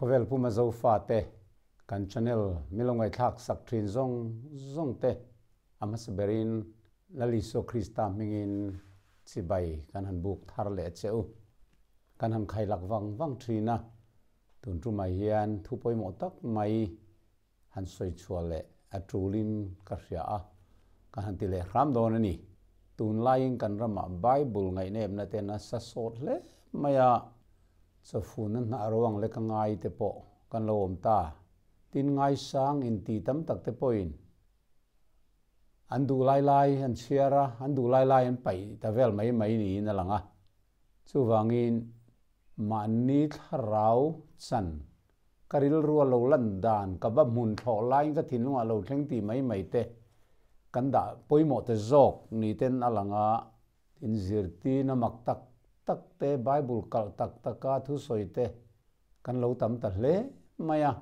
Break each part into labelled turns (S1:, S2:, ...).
S1: Khawvel puma Zofate kan channel milo ngaihthlak sak thin zawng zawng te a hmasa berin Lal Isua Krista hmingin chibai kan han buk thar leh che u. Kan han khailak vang vang thin a, tun tumah hian thu pawimawh tak mai han sawi chhuah leh a tulin ka hria a, ka han ti leh hram dawn a ni. Tunlaiin kan ramah Bible ngaihnepna te nasa sawt hle mai a, chawfuna hnah ruang lek a ngai te pawh kan lo awm ta. Tin, ngaisang inti tam tak te pawhin an duh lai lai an chhiar a, an duh lai lai an paih ta vel mai mai niin a lang a. Chuvangin mahni thlarau chan Ka rilru a lo lan dan, ka va hmun thlawh laiin ka thinlungah lo thleng tih mai mai te kan dah pawimawh te zawk ni ten a lang a, inzirtirna mak tak tak te, Bible kalh tak taka thusawi te kan lo tam ta hle mai a.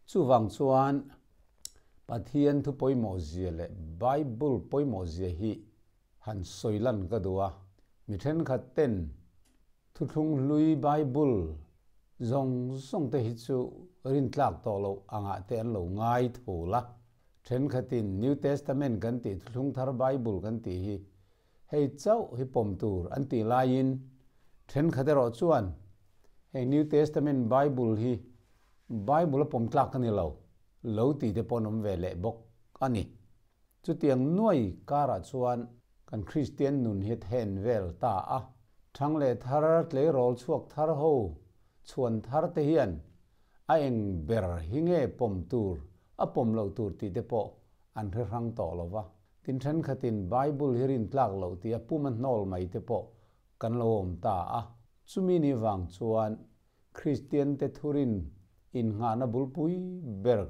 S1: Chuvang chuan Pathian thu pawimawh zia leh Bible pawimawh zia hi han sawi lan ka duh a, mi thenkhat ten Thuthlung hlui Bible zawng zawng te hi chu rintlak tawh loh angah te an lo ngai thul a. Thenkhatin New Testament kan tih Thuthlung thar Bible kan tih hi hei chauh hi pawm tur an tih laiin thenkhat erawh chuan hei New Testament Bible hi Bible a pawm tlak a ni lo, lo tih te pawh an awm ve leh bawk a ni. Chutiang nuai karah chuan kan Kristian nun hi then vel ta a. Thang leh thar, tleirawl chhuak thar ho chhuan thar te hian a eng ber hi nge pawm tur, a pawm loh tur tih te pawh an hre hrang tawh lo va. Tin thenkhatin Bible hi rin tlak loh tih a pum a hnawl mai te pawh kan lo awm ta a. Chumi ni vang chuan Kristian te thurin innghahna bulpui ber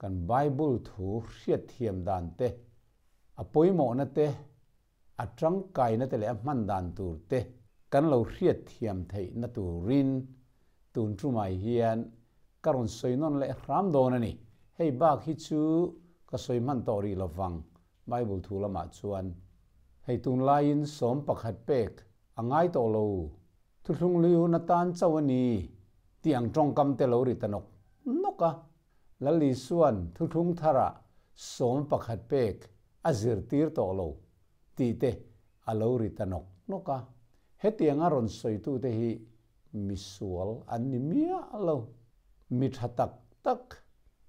S1: kan Bible thu hriatthiam dan te, a pawimawhna te, a tangkaina te leh a hman dan tur te kan lo hriatthiam theihna turin tun tumai hian ka rawn sawi nawn leh hram dawn a ni. Hei bak hi chu ka sawi hman tawh rih lovang Bible thu lamah chuan. Hei tunlaiin sawm pakhat pek a ngai tawh lo. Thuthlung lui hun atan chauh a ni tih ang tawngkam te lo ri ta nawk nawk a. Lal Isua'n thuthlung tharah 11 pek a zirtir tawh lo tih te a lo ri ta nawk nawk a. Hetianga rawn sawitute hi misual an ni miah lo. Mi tha tak tak,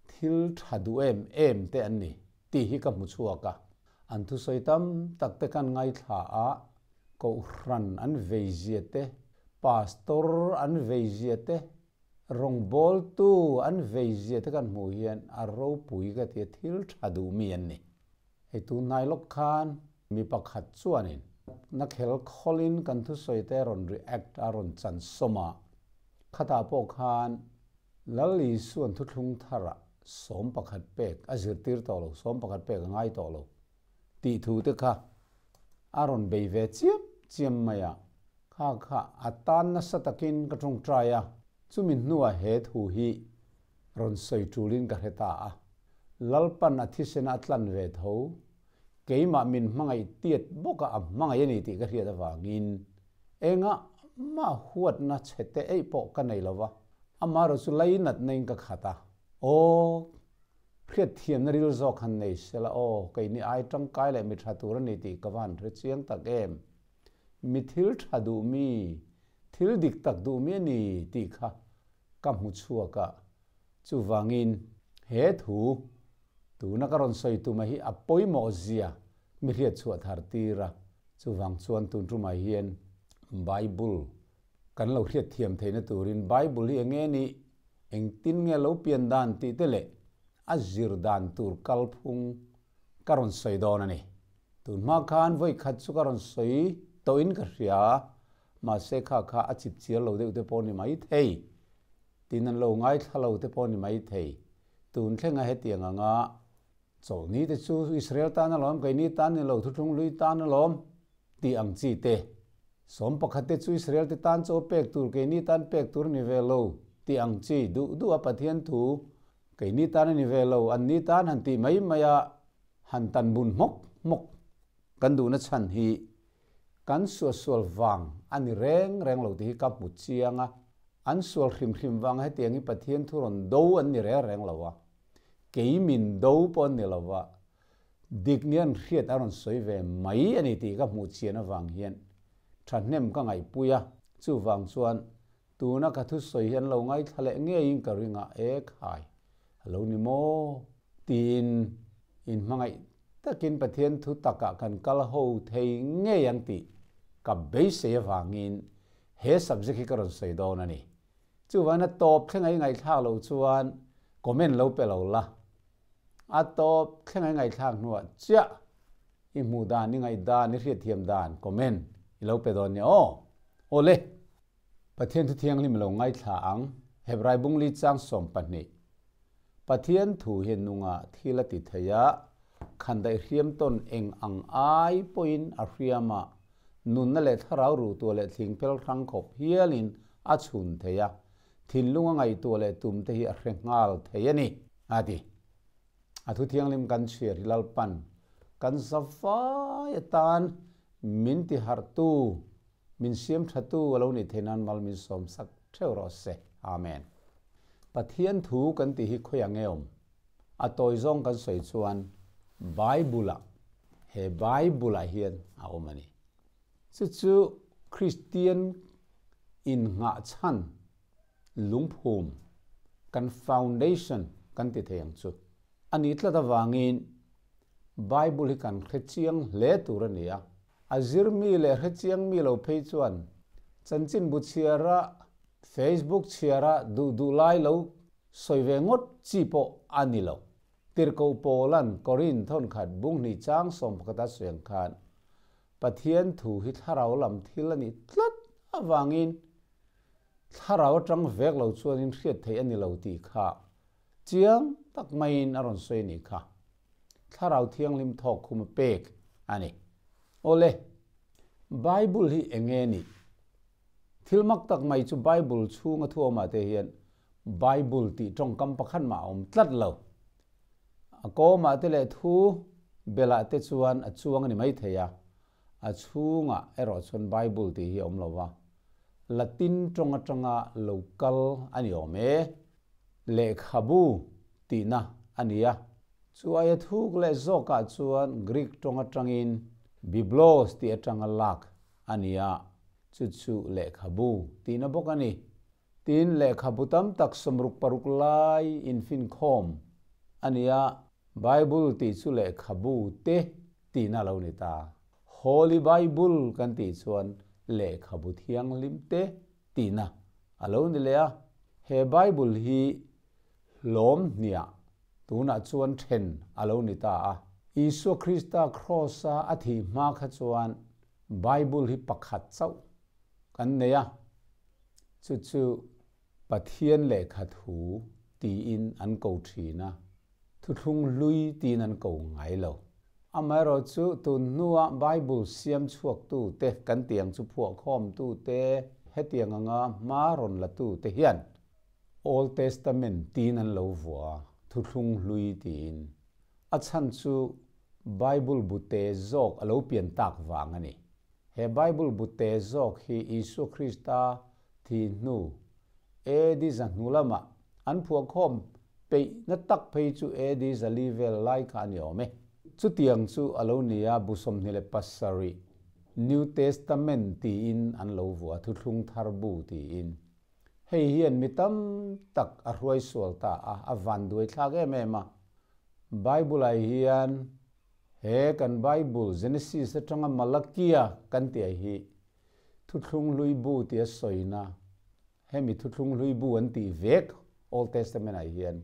S1: thil tha duh em em te an ni tih hi ka hmu chhuak a. An thusawi tam tak te kan ngaithla a, Kohhran an veizia te, Pastor an veizia te, rawngbawltu an veizia te kan hmuh hian a ropui ka ti a, thil tha duh mi an ni. Hei tunhnai lawk khan mi pakhat chuanin na khel khawlin kan thusawi te rawn react a rawn chan sawm a, khatah pawh khan Lal Isuan thuthlung tharah 11 pek a zirtir tawh lo, 11 pek a ngai tawh lo. Tih thu te kha a rawn bei ve chiam chiam mai a, kha kha a tan nasa takin ka tawngtai a, chumi hnuah he thu hi rawn sawi tulin ka hre ta a, Lalpan a thisen a tlan ve tho, keimah min hmangaih tiat bawka a hmangaih a ni tih ka hriat avangin engah mah huatna chhe te eih pawh ka nei lo va, amaherawhchu chu lainatna in ka khat a, aw. Hriatthiamna ril zawk han nei sela aw, keini ai tangkai leh mi tha tur a ni tih ka va han hre chiang tak em. Mi thil tha duh mi, thil dik tak duh mi a ni tih kha ka hmu chhuak a. Chuvangin he thu tuna ka rawn sawi tuma hi a pawimawh zia mi hriat chhuah thar tir a. Chuvang chuan tun tumah hian Bible kan lo hriatthiam theihna turin Bible hi eng nge nih? Engtin nge lo pian dan tih te leh a zir dan tur kalphung ka rawn sawi dawn a ni. Tun hma khan vawi khat chu ka rawn sawi tawhin ka hria, mahse kha kha a chip chiar lo deuh te pawh ni mai thei, tin an lo ngaithla lo te pawh ni mai thei. Tun thlenga hetiang anga chawlhni te chu Israel tan alawm, keini tan ni lo, thuthlung lui tan alawm tih ang chi te. 11 te chu Israel te tan chaw pek tur, keini tan pek tur a ni ve lo tih ang chi duh duh a Pathian thu keini tan a ni ve lo, an ni tan han tih mai mai a han tan bun hmawk hmawk kan duhna chhan hi kan suahsual vang a ni reng reng lo tih hi ka hmu chiang a. An sual hrim hrim vanga hetiang hi Pathian thu rawn do an ni reng reng lo a, kei min do pawh an ni lo va, dik ni an hriat a rawn sawi ve mai a ni tih ka hmuh chian avang hian thahnem ka ngaihpui a, chuvang chuan tuna ka thusawi hi an lo ngaithla leh ngeiin ka ring a, e khai, a lo ni maw? Tiin inhmangaih takin Pathian thu takah kan kal ho thei ngei ang tih ka beisei avangin he subject hi ka rawn sawi dawn a ni. Chuvangin a tawp thleng a i ngaihthlak loh chuan comment lo pe lo la. A tawp thleng a i ngaihthlak hnuah chiah i hmuh dan, i ngaih dan, i hriatthiam dan comment i lo pe dawn nia aw. Awle! Pathian thu thianghlim lo ngaithla ang, Hebrai bungli chang 12. Pathian thu hian nunga thil a ti thei a, khandaih hriam tawn eng ang ai pawhin a hriam a, nunna leh thlarau ruhtuah leh thlingphel hrang khawp hialin a chhun thei a, thinlung a ngaihtuah leh tum te hi a hre nghal thei a ni, a ti. A thu thianghlim kan chhiar hi Lalpan kan zavai atan min tiharhtu, min siam thatu a lo nih theih nan mal min sawm sak theuh rawh se. Amen. Pathian thu kan tih hi khawiah nge awm? A tawi zawng kan sawi chuan Bible-ah, he Bible-ah hian a awm a ni. Chu chu Kristian innghah chhan lungphum, kan foundation kan ti thei ang chu a nih tlat avangin Bible hi kan hre chiang hle tur a ni a. A zir mi leh hre chiang mi lo phei chuan chanchinbu chhiara, Facebook chhiara duh duh lai lo sawi ve ngawt chi pawh a ni lo. Tirhkoh Paula'n Korinth thawnkhat bunghnih chang 11 a sawi ang khan Pathian thu hi thlarau lam thil a nih tlat avangin thlarau atang vek lo chuanin hriat theih a ni lo tih kha chiang tak maiin a rawn sawi a nih kha. Thlarau Thianghlim thawk khum a pek a ni. Awle, Bible hi eng nge nih? Thil mak tak mai chu Bible chhunga thu awmah te hian Bible tih tawngkam pakhat mah a awm tlat lo. A kawmah te leh thu belah te chuan a chuang a ni maithei a, a chhungah erawh chuan Bible tih hi a awm lo va, Latin tawng atanga lo kal a ni awm e. Lehkhabu tihna a ni a. Chu aia thuk leh zawkah chuan Greek tawng atangin biblos tih atanga lak a ni a, chu chu lehkhabu tihna bawk a ni. Tin, lehkhabu tam tak 66 lai infinkhawm a ni a, Bible tih chu lehkhabu te tihna a lo ni ta. Holy Bible kan tih chuan lehkhabu thianghlim te tihna a lo ni leh a. He Bible hi hlawm hniah tunah chuan then a lo ni ta a. Isua Krista Kraws-a a thih hma kha chuan Bible hi pakhat chauh kan nei a, chu chu Pathian lehkha thu tiin an ko thin a, thuthlung hlui tiin an ko ngai lo. Amaherawh chu tun hnua Bible siam chhuaktu te kan tiang chu phuahkhawmtu te hetiang anga hma rawn latu te hian Old Testament tiin an lo vua a, thuthlung hlui tiin. A chhan chu Bible bu te zawk a lo pian tak vang a ni. He Bible bu te zawk hi Isua Krista thi hnu AD 100 lamah an phuahkhawm peih na tak phei chu AD 400 vel lai kha a ni awm e. Chutiang chu a lo ni a, bu 27 New Testament tiin an lo vua, Thuthlung Thar bu tiin. Hei hian mi tam tak a hruai sual ta a, a van duai thlak em em a. Bible-ah hian he kan Bible Genesis atanga Malakia kan tih hi Thuthlung Hlui bu tia sawina, hemi Thuthlung Hlui bu an tih vek Old Testament-ah hian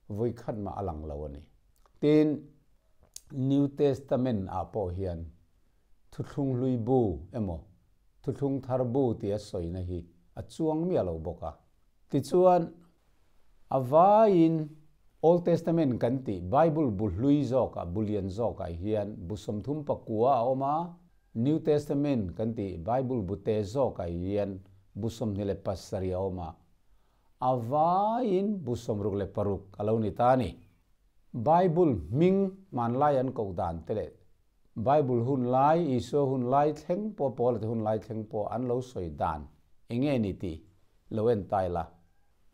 S1: vawi khat mah a lang lo a ni. Tin, New Testament-ah pawh hian Thuthlung Hlui bu emaw Thuthlung Thar bu tia sawina hi a chuang miah lo bawk a. Tichuan, a vaiin Old Testament kan tih Bible bu hlui zawkah, bu lian zawkah hian bu 39 a awm a, New Testament kan tih Bible bu te zawkah hian bu 27 a awm a. A vaiin bu 66 a lo ni ta a ni. Bible hming hmanlai an koh dan te leh Bible hun lai, Isua hun lai thleng pawh, Paula te hun lai thleng pawh an lo sawi dan eng nge ni tih lo en tai la.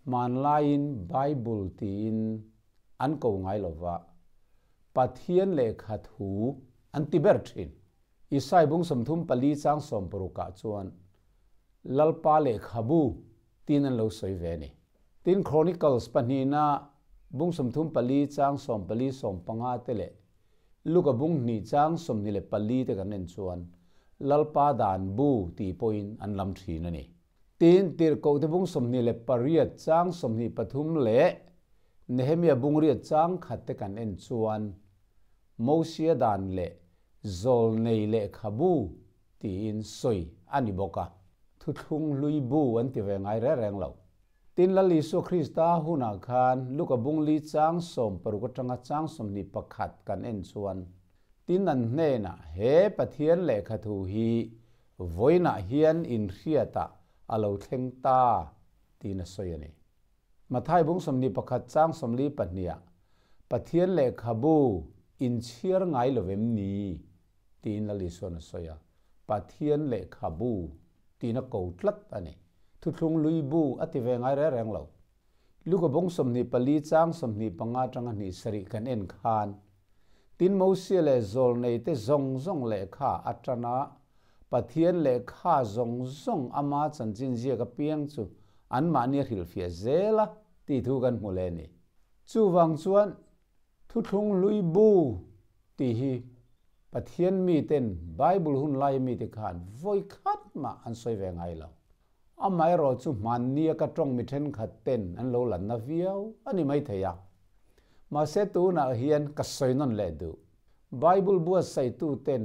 S1: Hmanlaiin Bible tiin an ko ngai lo va, Pathian lehkha thu an ti ber thin. Isai bung 34 chang 60 ah chuan Lalpa lehkhabu tiin an lo sawi ve a ni. Tin Chronicles pahnihna bung 34 chang 14 15 te leh Luka bung hnih chang 24 te kan en chuan Lalpa dan bu tih pawhin an lam thin a ni. Tin Tirhkohte bung 28 chang 23 leh Nehemia bung riat chang khat te kan en chuan Mosia dan leh Zawlnei lehkhabu tiin sawi a ni bawk a, thuthlung hlui bu an ti ve ngai reng reng lo. Tin Lal Isua Krista hunah khan Luka bung li chang 60 atanga chang 21 kan en chuan, Tin an hnenah he Pathian lehkhathu hi vawiinah hian inhriatah a lo thleng ta tiin a sawi a ni. Mathai bung 21 chang 42 ah Pathian lehkhabu inchhiar ngai lo vem ni? tiin Lal Isuan a sawi a, Pathian lehkhabu tiin a ko tlat a ni. Thuthlung lui bu a ti ve ngai reng reng lo. Luka bung 24 chang 25 atanga hnih sarih kan en khan tin Mosia leh Zawlneite zawng zawng lehkha atana Pathian lehkha zawng zawng ama chanchin ziak apiang chu anmahni a hrilhfiah zel a tih thu kan hmu leh a ni. Chuvang chuan Thuthlung hlui bu tih hi Pathian miten Bible hun laia mite khan vawi khat mah an sawi ve ngai lo. Amaherawh chu hmannia ka tawng mi thenkhat ten an lo lanna viau a ni maithei a. Mahse tunah hian ka sawi nawn leh duh. Bible buatsaihtu ten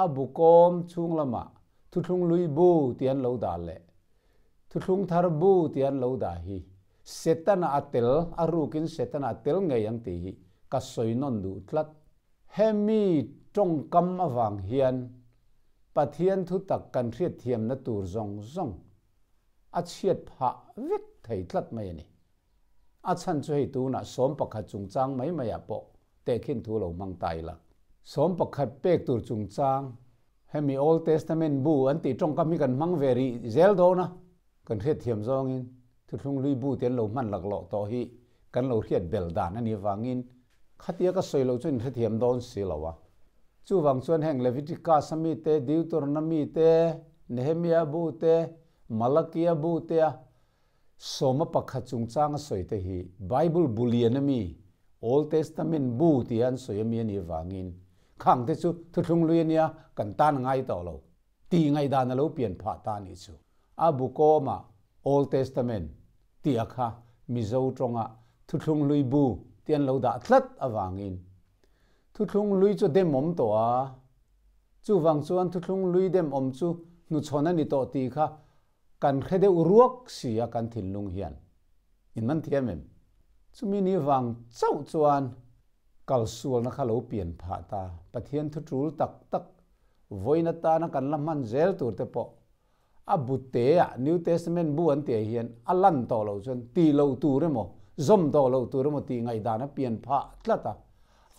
S1: a bu kawm chhung lamah Thuthlung hlui bu tih an lo dah leh Thuthlung thar bu tih an lo dah hi Setana a tel, a rukin Setana a tel ngei ang tih hi ka sawi nawn duh tlat. Hemi tawngkam avang hian Pathian thutak kan hriatthiamna tur zawng zawng a chhiat phah vek thei tlat mai a ni. A chhan chu hei tunah 11 chungchang mai maiah pawh tehkhin thu lo hmang ta ila. 11 pek tur chungchang hemi Old Testament bu an tih tawngkam hi kan hmang ve rih zel dawn a, kan hriatthiam zawngin thuthlung hlui bu te an lo hman laklawh tawh hi kan lo hriat bel dan a nih avangin khatia ka sawi loh chu in hrethiam dawn si lo a. Chuvang chuan heng Leviticus a mi te, Deuteronomy te, Nehemia bu te, Malakia bu te a 11 chungchang a sawi te hi Bible bu lian a mi, Old Testament bu tia an sawi a mi a nih avangin khang te chu thuthlung hlui a nia kan tan a ngai tawh lo. Tih ngaihdan a lo pian phah ta nih chu. A bu kawmah Old Testament tih a kha Mizo tawnga Thuthlung Hlui bu tih an lo dah tlat avangin Thuthlung Hlui chu dem awm tawh a, chuvang chuan Thuthlung Hlui dem awm chu hnuchhawn a ni tawh tih kha kan hre deuh ruak si a kan thinlung hian in man thiam em? Chumi ni vang chauh chuan kalsualna kha lo pian phah ta. Pathian thu tul tak tak Vawiin atana kan la hman zel tur te pawh a bu teah New Testament bu an tih hian a lan tawh loh chuan tih loh tur emaw, zawm tawh loh tur emaw tih ngaihdan a pian phah tlat a.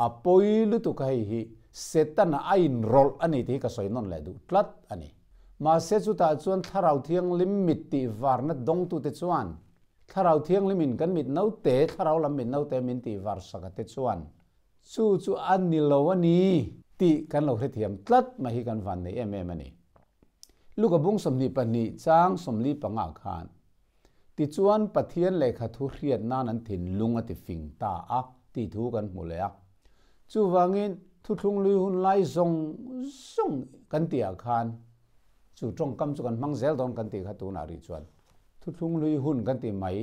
S1: A pawi lutuk a hei hi Setana a inrawlh a ni tih hi ka sawi nawn leh duh tlat a ni. Mahse chutah chuan Thlarau Thianghlim mit tih varna dawngtute chuan Thlarau Thianghlimin kan mit naute, Thlarau lam mit naute min tih var sak a te chuan Chu chu a ni lo a ni tih kan lo hrethiam tlat mai hi kan van nei em em a ni. Luka bung 22 chang 45 khan, Tichuan Pathian lehkha thu hriat nan an thinlung a ti fing ta a tih thu kan hmu leh a. Chuvangin thuthlung lui hun lai zawng zawng kan tihah khan chu tawngkam chu kan hmang zel dawn kan tih kha tunah rih chuan thuthlung lui hun kan ti mai.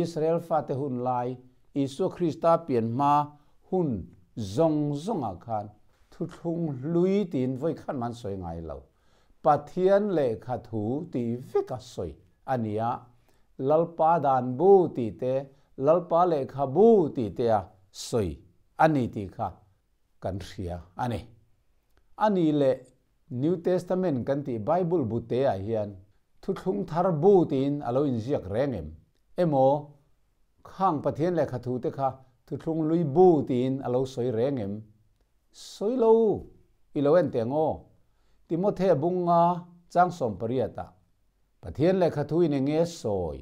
S1: Israel fate hun lai, Isua Krista pian hma hun zawng zawngah khan thuthlung hlui tiin vawi khat mah an sawi ngai lo. Pathian lehkha thu tih vek a sawi a ni a, Lalpa dan bu tih te, Lalpa lehkha bu tih te a sawi a ni tih kha kan hria a ni. A nih leh New Testament kan tih Bible bu te ah hian Thuthlung Thar bu tiin a lo inziak reng em? Emaw, khang Pathian lehkha thu te kha Thuthlung Hlui bu tiin a lo sawi reng em? Sawi lo, i lo en teh ang aw. Timothea bunga chang 18 ah. Pathian lehkha thuin eng nge sawi?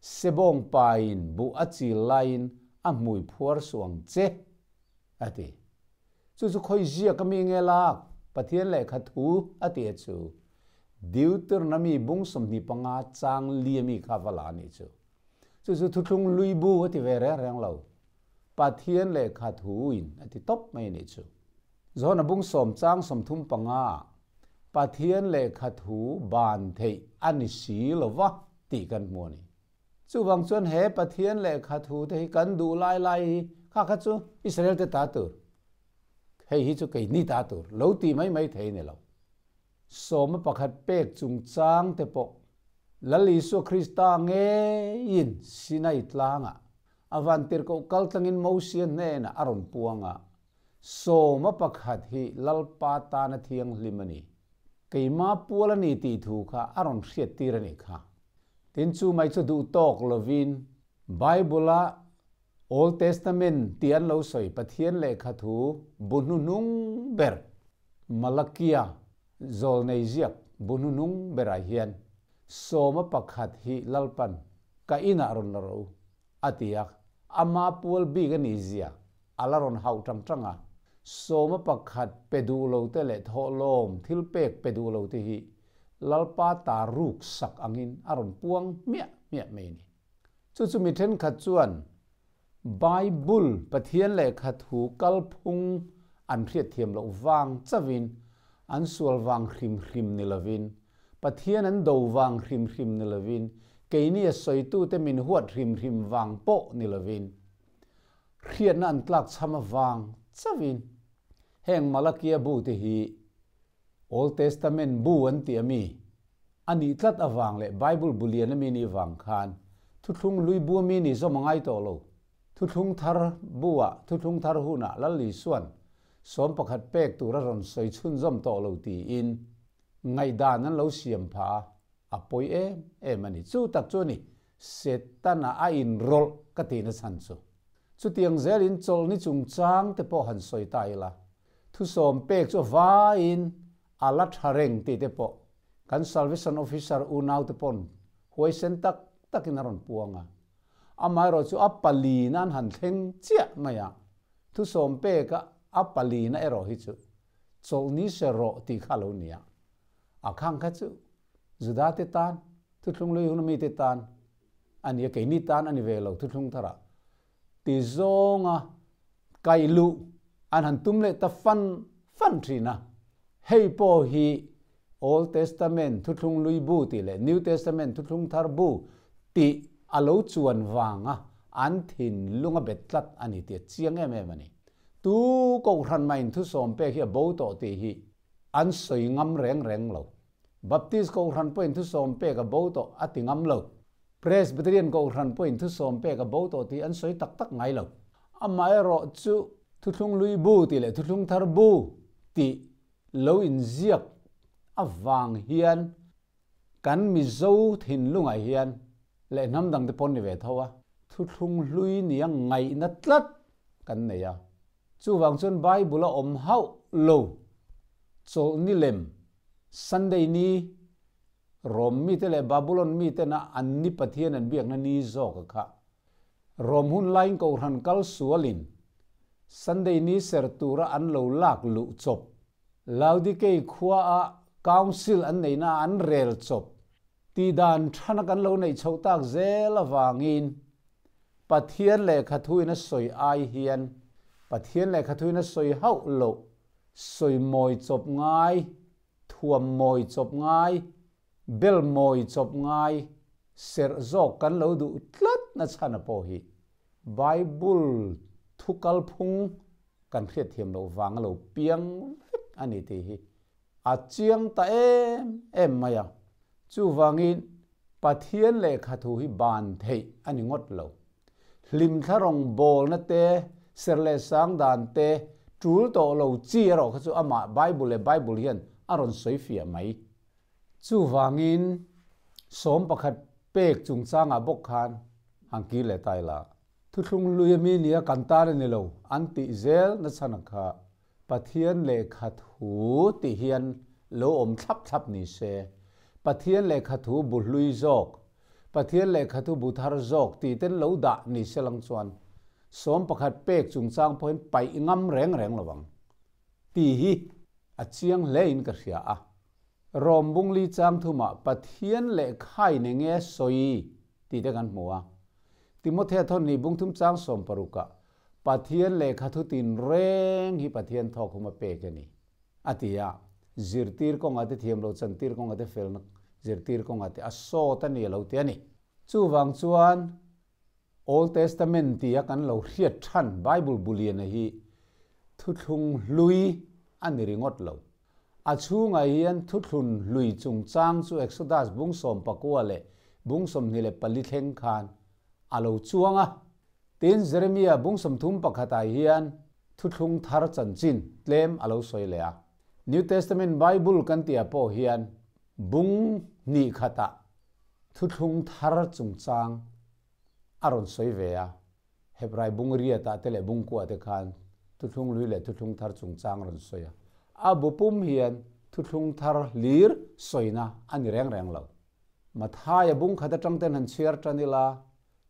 S1: Sebawng pain buh a chil laiin a hmui phuar suh ang che, a ti. Chu chu khawi ziak a mi nge lak? Pathian lehkha thu a ti a chu. Deuteronomy bung 25 chang li a mi kha va la a nih chu. Chu chu thuthlung lui bu a ti ve reng reng lo. Pathian lehkha thuin a ti tawp mai a nih chu. Johana bung sawm chang 35 ah Pathian lehkha thu ban theih a ni si lo va tih kan hmu a ni. Chuvang chuan he Pathian lehkha thu te hi kan duh lai lai hi kha kha chu Israel te ta tur, hei hi chu keini ta tur lo ti mai mai thei a ni lo. Sawma pakhat pek chungchang te pawh Lal Isua Krista ngeiin Sinai tlangah a vantirhkoh kaltlangin Mosia hnenah a rawn puang a, Sawma pakhat hi Lalpa tana thianghlim a ni. Keima pual a ni tih thu kha a rawn hriattir a nih kha. Tin, chu mai chu duh tawk lovin Bible-a Old Testament tih an lo sawi Pathian lehkha thu bu hnuhnung ber Malakia zawlnei ziak bu hnuhnung berah hian sawma pakhat hi Lalpan ka inah rawn la rawh u a ti a, ama pual bik a nih zia a la rawn hauh tang tang a, sawma pakhat pe duh lo te leh thawhlawm thil pek pe duh lo te hi Lalpa ta ruk sak angin a rawn puang hmiah hmiah mai a ni. Chu chu mi thenkhat chuan Bible, Pathian lehkha thu kalphung an hriatthiam loh vang chauhin, an sual vang hrim hrim ni lovin, Pathian an do vang hrim hrim ni lovin, keini a sawitute min huat hrim hrim vang pawh ni lovin, hriatna an tlak chham avang chauhin heng Malakia bu te hi Old Testament bu an tih ami a nih tlat avang leh Bible bu lian ami nih vang khan thuthlung hlui bu ami nih zawm a ngai tawh lo. Thuthlung thar bu ah thuthlung thar hunah Lal Isuan 11 pek tur a rawn sawi chhunzawm tawh lo tiin ngaihdan an lo siam phah a, a pawi em em a ni. Chu tak chu a ni Setana a inrawlh ka tihna chhan chu. Chutiang zelin chawlhni chungchang te pawh han sawi ta ila, thusawm pek chu vaiin a la tha reng tih te pawh kan Salvation Officer unau te pawn huaisen tak takin a rawn puang a. Amaherawh chu a palina an han thleng chiah mai a, thusawm peka a palina erawh hi chu chawlhni se rawh tih kha a lo ni a. A khang kha chu Juda te tan Thuthlung lui hun mite tan a ni a, keini tan a ni ve lo thuthlung tharah ti zawnga kaih luh an han tum leh ta fan fan thin a. Hei pawh hi Old Testament thuthlung lui bu tih leh New Testament thuthlung thar bu tih a lo chuan vanga an thinlung a bet tlat a ni tih a chiang em em a ni. Tu Kohhran mah in thusawm pek hi a bo tawh tih hi an sawi ngam reng reng lo. Baptist Kohhran pawhin thusawm pek a bo tawh a ti ngam lo. Presbyterian Kohhran pawhin thusawm pek a bo tawh tih an sawi tak tak ngai lo. Amaherawh chu thuthlung lui bu tih leh thuthlung thar bu tih lo inziak avang hian kan Mizo thinlungah hian leh hnam dangte pawn ni ve tho a, thuthlung hlui nia ngaihna tlat kan nei a. Chuvang chuan Bible a awm hauh lo chawlhni lem Sunday ni Rom mite leh Babulon mitena an ni Pathian an biakna ni zawk a kha. Rom hun laiin Kohhran kal sualin Sunday ni ser tura an lo lak luh chawp. Laodikei khua a Council an neihna ah an rel chawp. Tihdan thana kan lo neih chhoh tak zel avangin Pathian lehkha thuin a sawi ai hian Pathian lehkha thuin a sawi hauh loh Sawi mawi chawp ngai, thuam mawi chawp ngai, bel mawi chawp ngai, serh zawk kan lo duh tlat na chhan a pawh hi Bible thu kalphung kan hriatthiam loh vang a lo piang vek a ni tih hi a chiang ta em em mai a. Chuvangin Pathian lehkha thu hi ban theih a ni ngawt lo. Hlimthla rawngbawlna te, ser leh sang dan te, tul tawh lo chi erawh kha chu amah Bible leh Bible hian a rawn sawi fiah mai. Chuvangin 11 pek chungchangah bawk khan han kir leh ta ila, thuthlung lui ami nia kan tan a ni lo an tih zel na chhan ang kha Pathian lehkha thu tih hian lo awm thlap thlap ni se. Pathian lehkha thu bu hlui zawk, Pathian lehkha thu bu thar zawk tih ten lo dah ni se lang chuan sawm pakhat pek chungchang pawhin paih ngam reng reng lo ang tih hi a chiang hle in ka hria a. Rom bungli chang thumah Pathian lehkhain enge sawi tih te kan hmu a. Timothea thawn ni bungthum chang sawmparukah Pathian lehkha thu tinreng hi Pathian thawk huma pek a ni. A ti a, zirtir kawngah te thiam lo chantir kawngah te felna zirtir kawngah te a sawt a ni a lo ti a ni. Chuvang chuan Old Testament tia kan lo hriat than Bible buliana hi thuthlung hlui a ni ringawt lo. A chhungah hian thuthlun hlui chungchang chu Exodus bung sawmpakua leh bung 24 thleng khan a lo chuang a. Tin, Jeremia bung 30 pakhatah hian thuthlung thar chanchin tlem a lo sawi leh a. New Testament Bible kan tihah pawh hian bung hnih khatah thuthlung thar chungchang a rawn sawi ve a. Hebrai bung riatah te leh bung kuah te khan thuthlung hlui leh thuthlung thar chungchang a rawn sawi a. A bu pum hian thuthlung thar hlir sawina a ni reng reng lo. Mathaia bung khat atang ten han chhiar tan ila,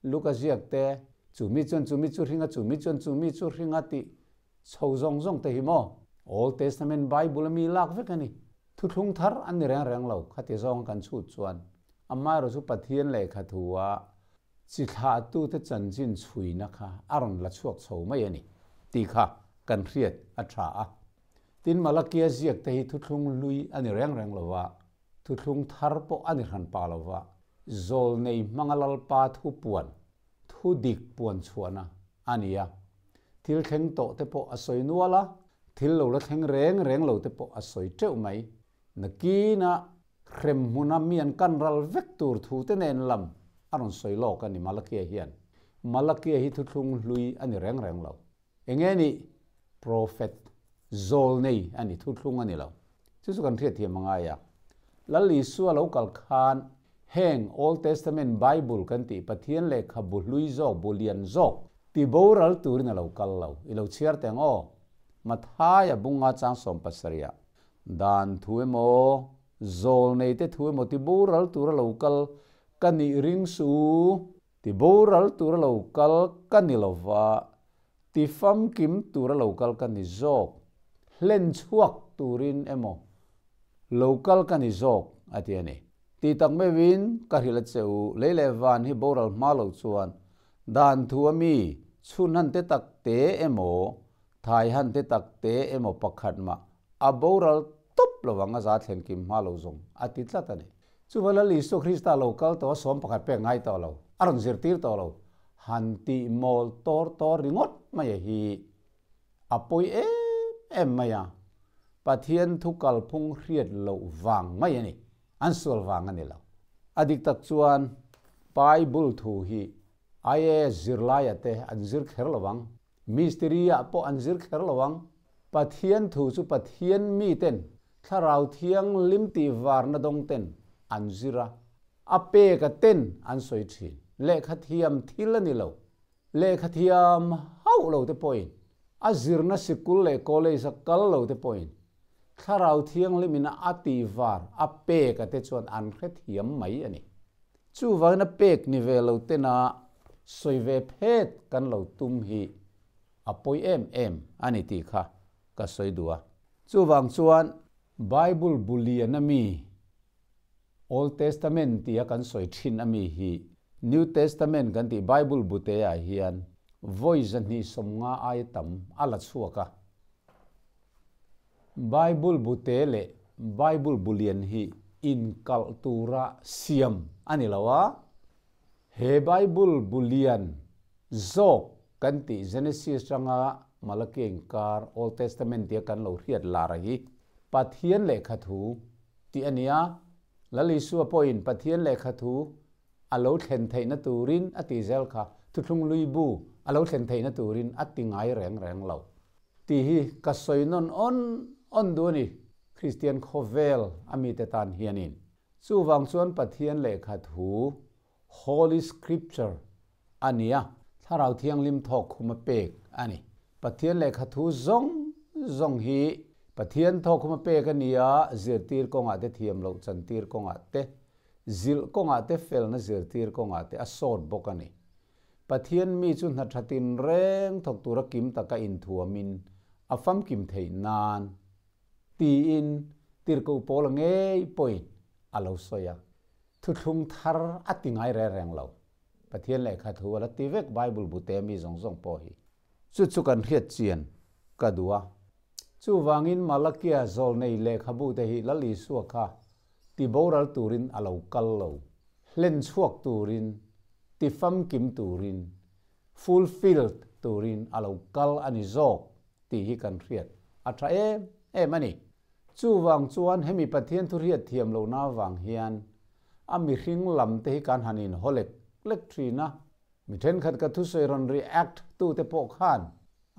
S1: Luka ziak te, chu mi chuan chu mi chu hring a, chu mi chuan chu mi chu hring a tih chho zawng zawng te hi maw Old Testament Bible a mi lak vek a ni. Thuthlung thar an ni reng reng lo, khati zawng kan chhut chuan. Amaherawh chu Pathian lehkha thu a chi thlahtute chanchin chhuina kha a rawn la chhuak chho mai a ni tih kha kan hriat a tha a. Tin, Malakia ziak te hi thuthlung hlui a ni reng reng lo va, Thuthlung thar pawh a ni hran pa lo va, zawlnei hmanga Lalpa thu puan, thu dik puan chhuahna a ni a. Thil thleng tawh te pawh a sawi nual a, thil lo la thleng reng reng lo te pawh a sawi teuh mai. Nakinah hrem hmuna mi an kan ral vek tur thu te nen lam a rawn sawi lawk a ni Malakia hian. Malakia hi thuthlung hlui a ni reng reng lo. Enge nih? Prophet, zawlnei a ni, thuthlung a ni lo. Chu chu kan hriatthiam a ngai a. Lal Isua lo kal khan heng Old Testament Bible kan tih Pathian lehkhabu hlui zawk, bu lian zawk ti boral turin a lo kal lo. I lo chhiar teng aw. Mathaia bunga chang 70ah dan thu emaw, zawlnei te thu emaw ti boral tura lo kal ka nih ring su. Ti boral tura lo kal ka ni lo va, ti famkim tura lo kal ka ni zawk, hlen chhuak turin emaw lo kal ka ni zawk, a ti a ni. Ti tak meuhin ka hrilh a che u, lei leh van hi boral hma lo chuan dan thu a mi chhun han te tak te emaw, thai han te tak te emaw pakhat mah a boral tawp lo ang a za thlen kim hma lo zawng, a ti tlat a ni. Chuva Lal Isua Krista lo kal tawh a 11 pek ngai tawh lo, a rawn zirtir tawh lo, han tih mawl tawr tawr ringawt mai a hi a pawi em em mai a, Pathian thu kalphung hriat loh vang mai a ni, an sual vang a ni lo. A dik tak chuan Bible thu hi IAS zirlaia te an zir kher lo ang, Mistiri ah pawh an zir kher lo ang. Pathian thu chu Pathian mi ten Thlarau Thianghlim tih varna dawng ten an zir a, a pek a ten an sawi thin. Lehkha thiam thil a ni lo. Lehkha thiam hauh lo te pawhin, a zirna sikul leh college a kal lo te pawhin Thlarau Thianghlim in a tih var a pek a te chuan an hrethiam mai a ni. Chuvangin a pek ni ve lo tena sawi ve phet kan lo tum hi a pawi em em a ni tih kha ka sawi duh a. Chuvang chuan Bible bu lian a mi, Old Testament tia kan sawi thin a mi hi New Testament kan tih Bible bu te ah hian vawi 250 aia tam a la chhuak a. Bible bu te leh Bible bu lian hi inkalh tura siam a ni lo a, he Bible bu lian zawk kan tih Genesis atanga Malakia inkar Old Testament tia kan lo hriat lar a hi Pathian lehkha thu tih a ni a, Lal Isua pawhin Pathian lehkha thu a lo thlen theihna turin a ti zel kha, thuthlung lui bu a lo thlen theihna turin a ti ngai reng reng lo. Tih hi ka sawi nawn awn awn duh a ni, Kristian khawvel a mite tan hianin. Chuvang chuan Pathian lehkha thu, Holy Scripture, a ni a, Thlarau Thianghlim thawk khum a pek a ni. Pathian lehkha thu zawng zawng hi. Pathian thawkhuma pek a ni a, zirtir kawngah te thiam loh chantir kawngah te, zilh kawngah te felna zirtir kawngah te a sawt bawk a ni. Pathian mi chu hna tha tinreng thawk tura kim taka inthuamin a famkim theih nan tiin tirhkoh pawl a ngei pawhin a lo sawi a. Thuthlung thar a ti ngai reng reng lo. Pathian lehkha thu a la ti vek Bible bu te mi zawng zawng pawh hi. Chu chu kan hriat chian ka duh a. Chuvangin Malakia zawlnei lehkhabu te hi Lal Isua kha ti boral turin a lo kal lo, hlen chhuak turin, ti famkim turin, fulfilled turin a lo kal a ni zawk tih hi kan hriat a tha em em a ni. Chuvang chuan hemi Pathian thu hriat thiam lohna avang hian a mihring lam te hi kan han inhaw lek lek thin a. Mi thenkhat ka thusawi rawn react tute pawh khan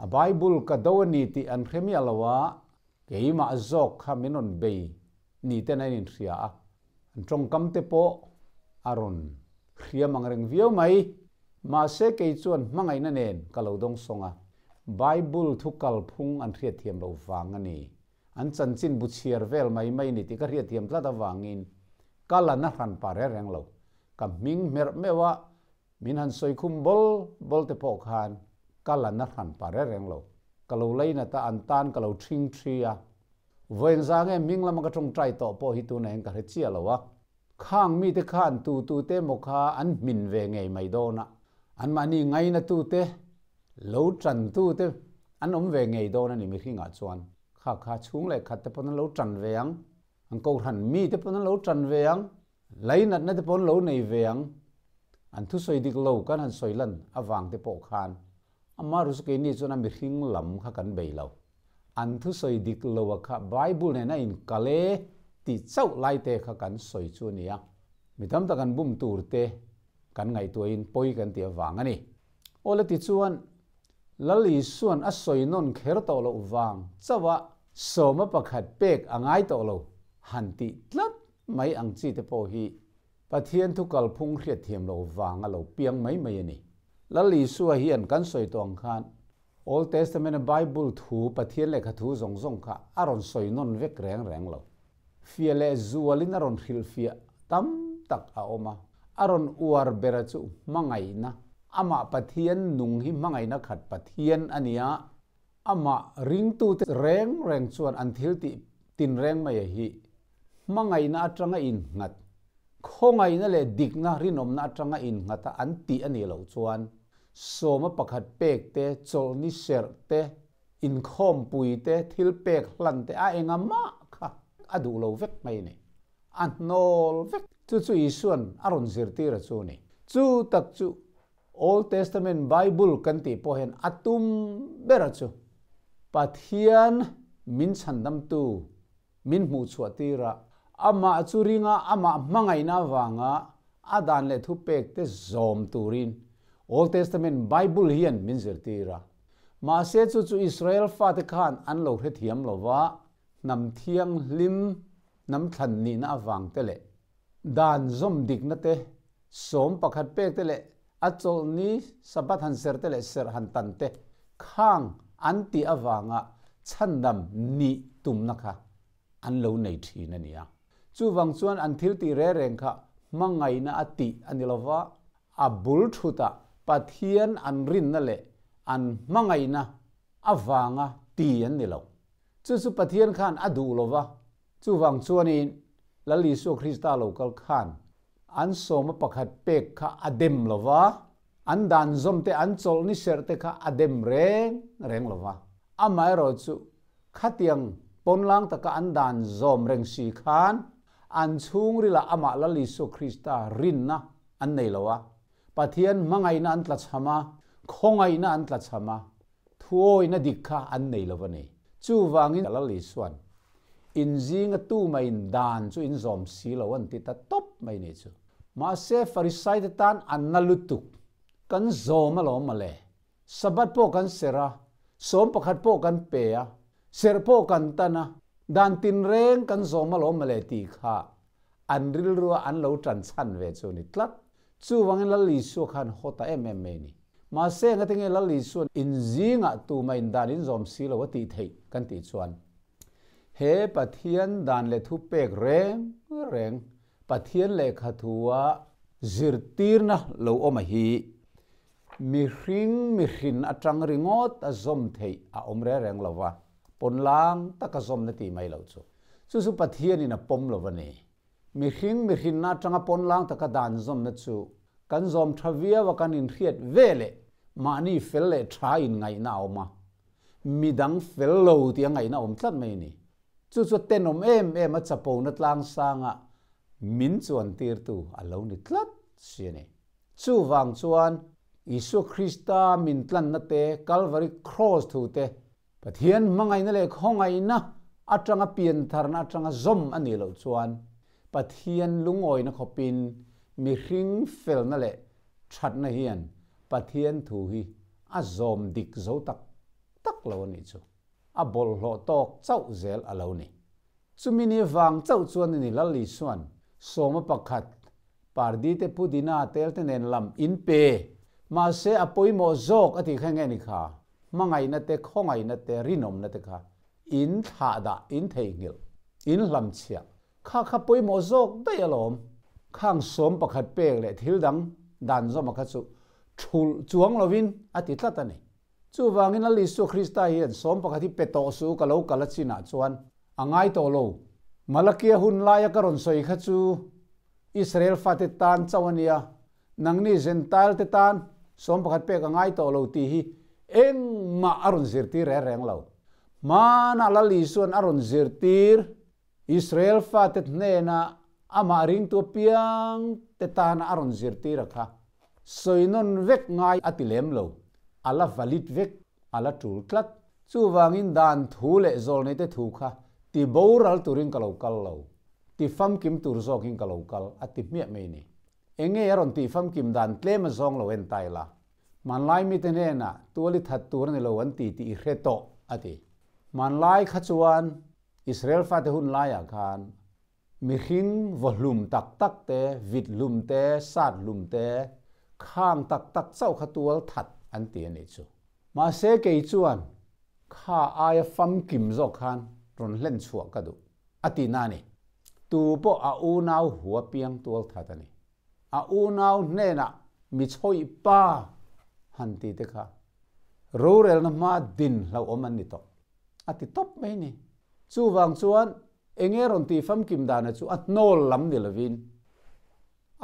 S1: a Bible ka do a ni tih an hre miah lo a, keimah zawk kha min rawn bei ni ten a inhria a, an tawngkam te pawh a rawn hriam ang reng viau mai. Mahse kei chuan hmangaihna nen ka lo dawng sawng a, Bible thu kalphung an hriatthiam loh vang a ni. An chanchin bu chhiar vel mai mai ni tih ka hriatthiam tlat avangin ka la na hran pah reng reng lo. Ka hming hmerh meuh a, min han sawi khum bawl bawl te pawh khan ka la na hran pah reng reng lo. Ka lo lainat a, an tan ka lo thing thi a. Vawiin za nge hming lama ka tawngtai tawh pawh hi tunah hian ka hre chiah lo a. Khang mite khan tu tu te emaw kha an hmin ve ngei mai dawn a, anmahni ngaina tu te, lo tan tu te an awm ve ngei dawn a ni mihringah chuan. Kha kha chhung leh khat te pawn an lo tan ve ang, an kohhran mite pawn an lo tan ve ang, Lainatna te pawh an lo nei ve ang, an thusawi dik lo kan han sawi lan avang te pawh khan ama ru chu keini chuan a mihring lam kha kan bei lo. An thusawi dik lo a kha Bible nen a inkal e tih chauh lai te kha kan sawi chu a nia. Mi tam tak an bum tur te kan ngaihtuahin pawi kan tih avang a ni. Awle tichuan Lal Isuan a sawi nawn kher tawh loh vang chauh a sawma pakhat pek a ngai tawh lo han tih tlat mai ang chi te pawh hi Pathian thu kalphung hriatthiam loh vang a lo piang mai mai a ni. Lal Isua hian kan sawi tawh ang khan Old Testament a Bible thu Pathian lehkha thu zawng zawng kha a rawn sawi nawn vek reng reng lo. Fiah leh zualin a rawn hrilhfiah tam tak a awm a, a rawn uar bera chu hmangaihna, amah Pathian nung hi hmangaihna khat Pathian a nia, amah ringtute reng reng chuan an thil tih tinreng mai a hi hmangaihna atanga innghat, khawngaihna leh dikna rinawmna atanga innghat a an tih a nih loh chuan sawma pakhat pek te, chawlhni serh te, Inkhawmpui te, thil pek hlan te a enga mah kha a duh lo vek mai a ni. A hnawl vek. Chu chu Isuan a rawn zirtir a chu a ni. Chu tak chu Old Testament Bible kan tih pawh hian a tum ber a chu Pathian min chhandamtu min hmuhchhuah tir a, amah chu ringa amah hmangaihna avanga a dan leh thupek te zawm turin Old Testament Bible hian min zirtir a. Mahse chu chu Israel fate khan an lo hrethiam lo va, hnam thianghlim, hnam thlan nihna avang te leh dan zawm dikna te, sawm pakhat pek te leh a chawlhni Sabbath han ser te leh serh han tan te khang an tih avanga chhandam nih tumna kha an lo nei thin a ni a. Chuvang chuan an thil tih reng reng kha hmangaihna a tih a ni lova, a bul thutah Pathian an rinna leh an hmangaihna avanga ti an ni lo. Chu chu Pathian khan a duh lova, chuvang chuanin Lal Isua Krista lo kal khan An sawma pakhat pek kha a dem lo va, an dan zawm te, an chawlh ni serh te kha a dem reng reng lo va. Amaherawh chu khatiang pawnlang taka an dan zawm reng si khan an chhungrilah amah Lal Isua Krista rinna an nei lo a, Pathian hmangaihna an tlachham a, khawngaihna an tlachham a, Thuawina dik kha an nei lo a ni. Chuvangin Lal Isuan, In zinga tu maiin dan chu in zawm si lo an ti ta tawp mai ni chu. Mahse Farisaite tan an na lutuk. Kan zawm alawm mawle. Sabbath pawh kan serh a, sawm pakhat pawh kan pe a, serh pawh kan tan a, dan tinreng kan zawm alawm mawle tih kha an rilrua an lo tan chhan ve chu a ni tlat. Chuvangin Lal Isua khan haw ta em em mai a ni. Mahse engati nge Lal Isuan in zingah tuma in dan in zawm si lo a tih theih kan tih chuan? He Pathian dan leh thupek reng reng Pathian lehkha thua zirtirna lo awm a hi mihring mihrin atang ringawt a zawm theih a awm reng reng lo va, pawnlang taka zawmna tih mai loh chu. Chu chu Pathianin a pawm lo a ni. Mihring mihrinna atanga pawnlang taka dan zawmna chu kan zawm tha viau a kan inhriat ve leh mahni fel leh tha inngaihna a awm a, midang fel lo tih a ngaihna a awm tlat mai a ni. Chu chu tenawm em em a chapona tlangsanga min chuantirtu a lo ni tlat si a ni. Chuvang chuan Isua Krista min tlanna te, Kalvari Kraws thu te, Pathian hmangaihna leh khawngaihna atanga piantharna atanga zawm a nih loh chuan Pathian lungawina khawpin mihring felna leh thatna hian Pathian thu hi a zawm dik zo tak tak lo a nih chu. A bawlhhlawh tawk chauh zel a lo ni. Chumi ni vang chauh chuan a ni Lal Isua'n sawma pakhat Pardi te Pudina tel te nen lam in pe mahse a pawimawh zawk a tih kha nge ni kha? Hmangaihna te, khawngaihna te, rinawmna te kha in thlah dah, in theihnghilh, in hlamchhiah kha kha pawimawh zawk daih alawm. Khang sawm pakhat pek leh thil dang dan zawma kha chu thulh chuang lovin a ti tlat a ni. Chuvangin Lal Isua Krista hian sawm pakhat hi pe tawh suh ka lo kal a chinah chuan a ngai tawh lo. Malakia hun laia ka rawn sawi kha chu Israel fate tan chauh a nia, nangni Gentile te tan sawm pakhat pek a ngai tawh lo tih hi engmah a rawn zirtir reng reng lo. Hmanah Lal Isua'n a rawn zirtir Israel fate hnena amah ringtu apiang te tana a rawn zirtir a kha sawi nawn vek ngai a ti lem lo, a la valid vek, a la tul tlat. Chuvangin dan thu leh zawlneite thu kha ti boral turin ka lo kal lo, ti famkim tur zawkin ka lo kal a ti hmiah mai ni. Enge a rawn tih famkim dan tlem a zawng lo en ta ila. Hmanlai mite hnenah tual i that tur a ni lo an ti tih i hre tawh a ti. Hmanlai kha chuan Israel fate hun laiah khan mihring vaw hlum tak tak te, vit hlum te, sat hlum te, khang tak tak chauh kha tual that an ti a nih chu. Mahse kei chuan kha aia famkim zawk khan rawn hlen chhuah ka duh a ti na a ni. Tu pawh a unau hua piang tual that a ni. A unau hnenah mi chhawih pa han ti te kha rorelna hma din hlauhawm an ni tawh. A ti tawp mai ni. Chuvang chuan enge rawn tih famkim dana chu a hnawl lam ni lovin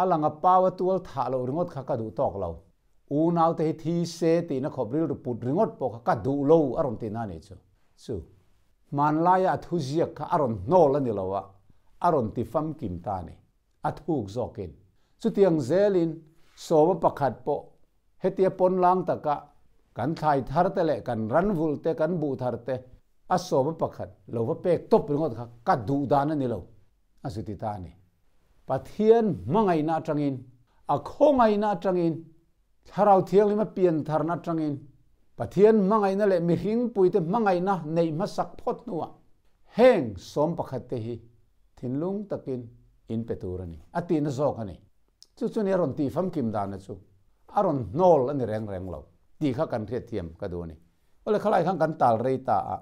S1: a lang a pau a tual thah loh ringawt kha ka duh tawk lo. Unaute hi thi se tihna khawp rilru put ringawt pawh kha ka duh lo a rawn tihna a nih chu. Chu hmanlaia a thuziak kha a rawn hnawl a ni lo a, a rawn ti famkim ta a ni. A thuk zawkin. Chutiang zelin sawma pakhat pawh hetia pawnlang taka kan thlai thar te leh kan ran vulh te, kan buh thar te a sawma pakhat lo va pek tawp ringawt kha ka duh dan a ni lo, a zu ti ta a ni. Pathian hmangaihna atangin, a khawngaihna atangin, Thlarau Thianghlima pian tharna atangin Pathian hmangaihna leh mihringpuite hmangaihna neih hmasak phawt hnuah heng sawm pakhat te hi thinlung takin in pe tur a ni, a tihna zawk a ni. Chu chu ni a rawn tih famkim dana chu a rawn hnawl a ni reng reng lo tih kha kan hriatthiam ka duh a ni. Awle khalai khan kan tal rei ta a,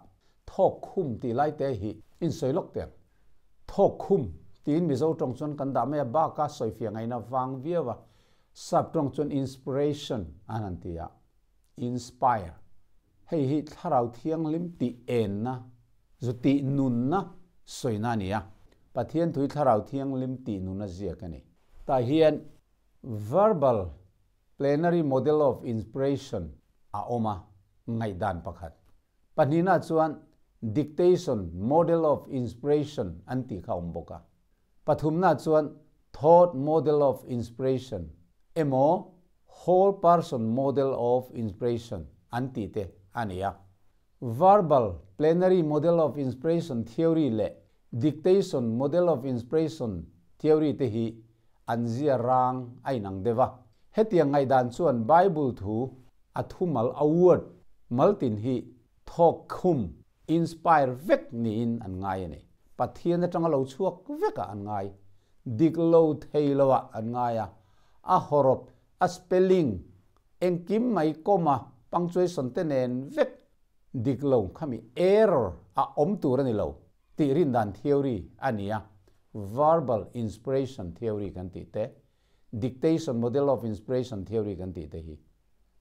S1: thawk khum tih lai te hi insawi lawk teh ang. Thawk khum tiin Mizo tawng chuan kan dah mai a, baka sawifiah ngaihna vang viau a, Sap tawng chuan inspiration an han ti a, inspire. Hei hi thlarau thianghlim tih enna, zu tih nunna sawina a ni a. Pathian thui thlarau thianghlim tih nuna ziak a ni. Tah hian verbal plenary model of inspiration a awm a, ngaihdan pakhat. Pahnihna chuan dictation model of inspiration an tih kha a awm bawk a. Pathumna chuan Thought Model of Inspiration emaw Whole Person Model of Inspiration an tih te a ni a. Verbal Plenary Model of Inspiration Theory leh Dictation Model of Inspiration Theory te hi an zia rang a inang deuh a. Hetiang ngaihdan chuan Bible thu a thumal, a word, maltin hi thawk khum, inspire, vek niin an ngai a ni. Pathian atanga lo chhuak vekah an ngai, dik lo thei loah an ngai a, a hawrawp, a spelling, engkim mai comma, punctuation te nen vek dik lo khami error a awm tur a ni lo. tih rin dan theory a ni a, verbal inspiration theory kan tih te, dictation model of inspiration theory kan tih te hi.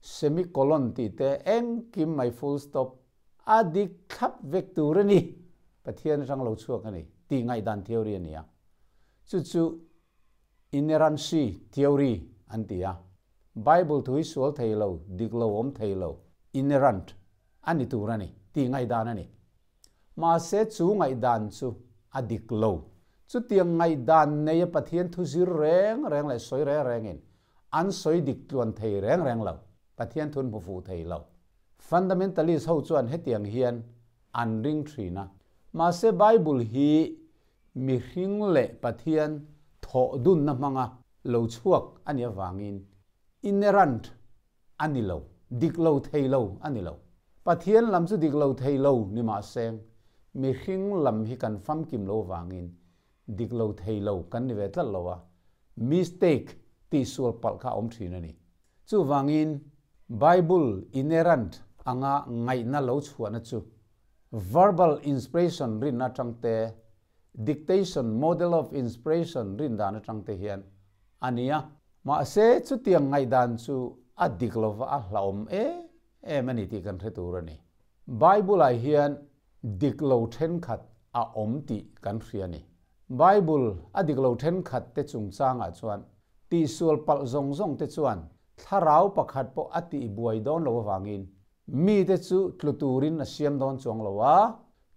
S1: Semicolon tih te engkim mai full stop a dik thlap vek tur a ni, Pathian atang lo chhuak a ni tih ngaihdan theory a ni a. Chu chu inerrancy theory an ti a. Bible thu hi sual thei lo, dik lo awm thei lo, inerrant a ni tur a ni tih ngaihdan a ni. Mahse chu ngaihdan chu a dik lo. Chutiang ngaihdan neia Pathian thu zir reng reng leh sawi reng rengin an sawi dik tluan thei reng reng lo, Pathian thun hmu fuh thei lo. Fundamentalist ho chuan hetiang hian an ring thin a. Mahse Bible hi mihring leh Pathian thawh dunna hmanga lo chhuak a nih avangin inerrant a ni lo, dik lo thei lo a ni lo. Pathian lam chu dik lo thei lo ni mahse, mihring lam hi kan famkim lo vangin dik lo thei lo kan ni ve tlat lo a, mistake tihsual palh kha a awm thin a ni. Chuvangin Bible inerrant anga ngaihna lo chhuahna chu verbal inspiration rinna atang te, dictation model of inspiration rin dan atang te hian a ni a. Mahse, chutiang ngaihdan chu a dik lova a hlauhawm em em a ni tih kan hre tur a ni. Bible-ah hian dik lo thenkhat a awm tih kan hria a ni. Bible a dik lo thenkhat te chungchangah chuan tihsual palh zawng zawng te chuan thlarau pakhat pawh a tihbuai dawn lo avangin mite chu tlu turin a siam dawn chuang lo a,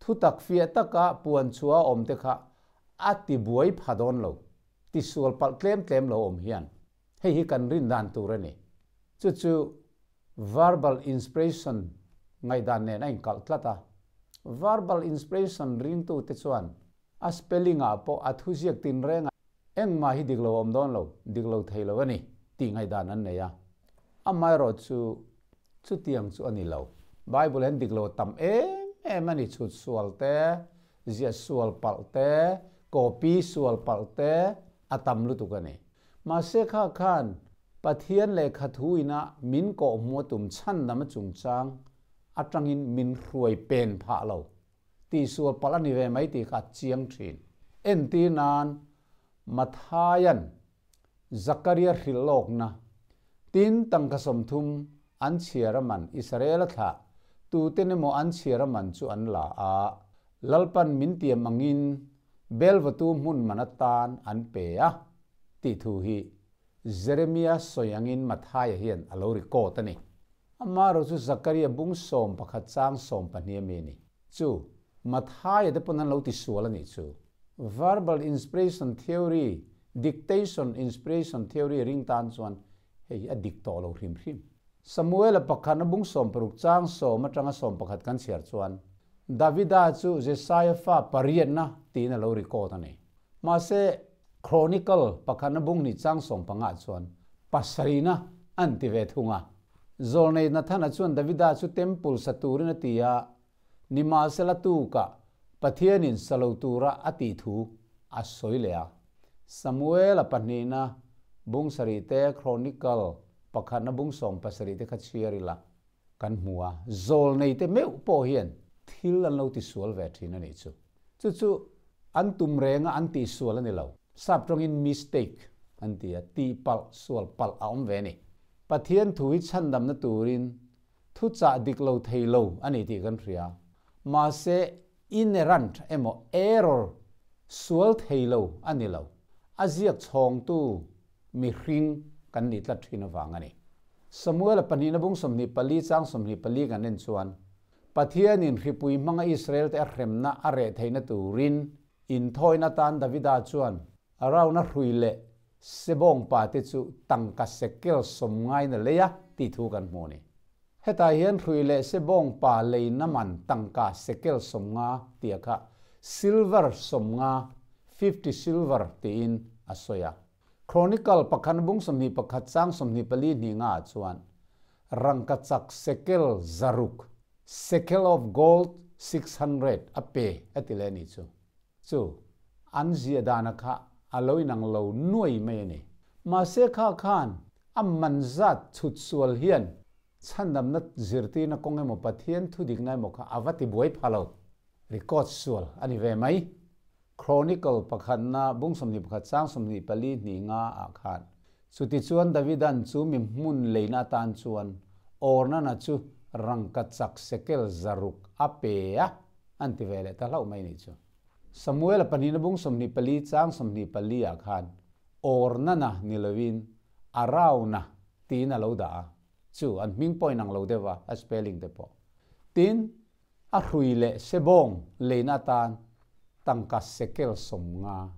S1: thutak fiah taka puan chhuah a awm te kha a tibuai pha dawn lo. Tisual palh tlem tlem lo awm hian hei hi kan rin dan tur a ni. Chu chu verbal inspiration ngaihdan nen a inkalh tlat a. Verbal inspiration ringtute chuan a spelling ah pawh a thuziak tinreng a engmah hi dik lo awm dawn lo, dik lo thei lo a ni tih ngaihdan an nei a. Amaherawh chu chutiang chu a ni lo. Bible hian dik lo a tam em em a ni, chhut sual te, ziah sual palh te, copy sual palh te a tam lutuk a ni. Mahse kha khan Pathian lehkha thu ina min kawhhmuh a tum chhandam a chungchang atangin min hruai pen phah lo. Tihsual palh a ni ve mai tih kha a chiang thin. Entir nan Mathaian Zakaria hrilh lawkna, Tin, tangka 30 an chhiar a man Israel a thlah, tuten emaw an chhiar a man chu an la a, Lalpan min tiam angin Belvatu hmun man atan an pe a, tih thu hi Jeremia sawi angin Mathaia hian a lo record a ni. Amaherawhchu chu Zakaria bung 11 chang 12 ami a ni. Chu, Mathaia te pawn an lo tisual a nih chu. Verbal inspiration theory, dictation inspiration theory ring tan chuan hei hi a dik tawh lo hrim hrim. Samuela pakhatna bung 60 chang 10 atanga 11 kan chhiar chuan Davida chu Jesaia fa pariatna tiin a lo record a ni. Mahse, Chronicle pakhatna bung hnih chang 15 chuan pasarihna an ti ve thung a. Zawlnei Nathana chuan Davida chu temple sa turin a ti a, Nimahsela tukah Pathianin sa lo tura a tih thu a sawi leh a. Samuela pahnihna bung sarih te, Chronicle pakhatna bung 17 te kha chhiar ila kan hmu a, zawlnei te meuh pawh hian thil an lo tisual ve thin a nih chu. Chu chu an tum renga an tihsual a ni lo. Sap tawngin mistake an ti a, tihpalh, sual palh a awm ve a ni. Pathian thu hi chhandamna turin Thuchah dik lo thei lo a ni tih kan hria. Mahse, inerrant emaw error sual thei lo a ni lo. A ziak chhawngtu mihring kan nih tlat thin avang a ni. Samuela pahnihna bung 24 chang 24 kan en chuan, Pathianin hripui hmanga Israelte a hremna a reh theihna turin inthawina atan Davida chuan Arauna hrui leh sebawng pa te chu tangka sekel 90 na lei a tih thu kan hmu a ni. Hetah hian hrui leh sebawng pa leina man tangka sekel 50 tih kha silver 50, 50 silver, tiin a sawi a. Chronicle pakhat bung 21 chang 24 hnih nga ah chuan rangkachak sekel 600, shekel of gold 600, a pe a ti leh a nih chu. Chu an ziah dana kha a lo inang lo nuai mai a ni. Mahse kha khan a man zat chhut sual hian chhandamna zirtirna kawng emaw Pathian thudikna emaw kha a va ti buai pha lo. Record sual a ni ve mai. Chronicle pakhatna bung 21 chang 24 hnih nga ah khan chutichuan Davidan chu mi hmun leina atan chuan Ornana chu rangkachak sekel 600 a pe a an ti ve leh ta hlauh mai nih chu. Samuela pahnihna bung 24 chang 24 ah khan Ornana ni lovin Arauna tiin a lo dah a, chu an hming pawh inang lo deuh a, a spelling te pawh. Tin, a hrui leh sebawng leina atan tangka sekel 50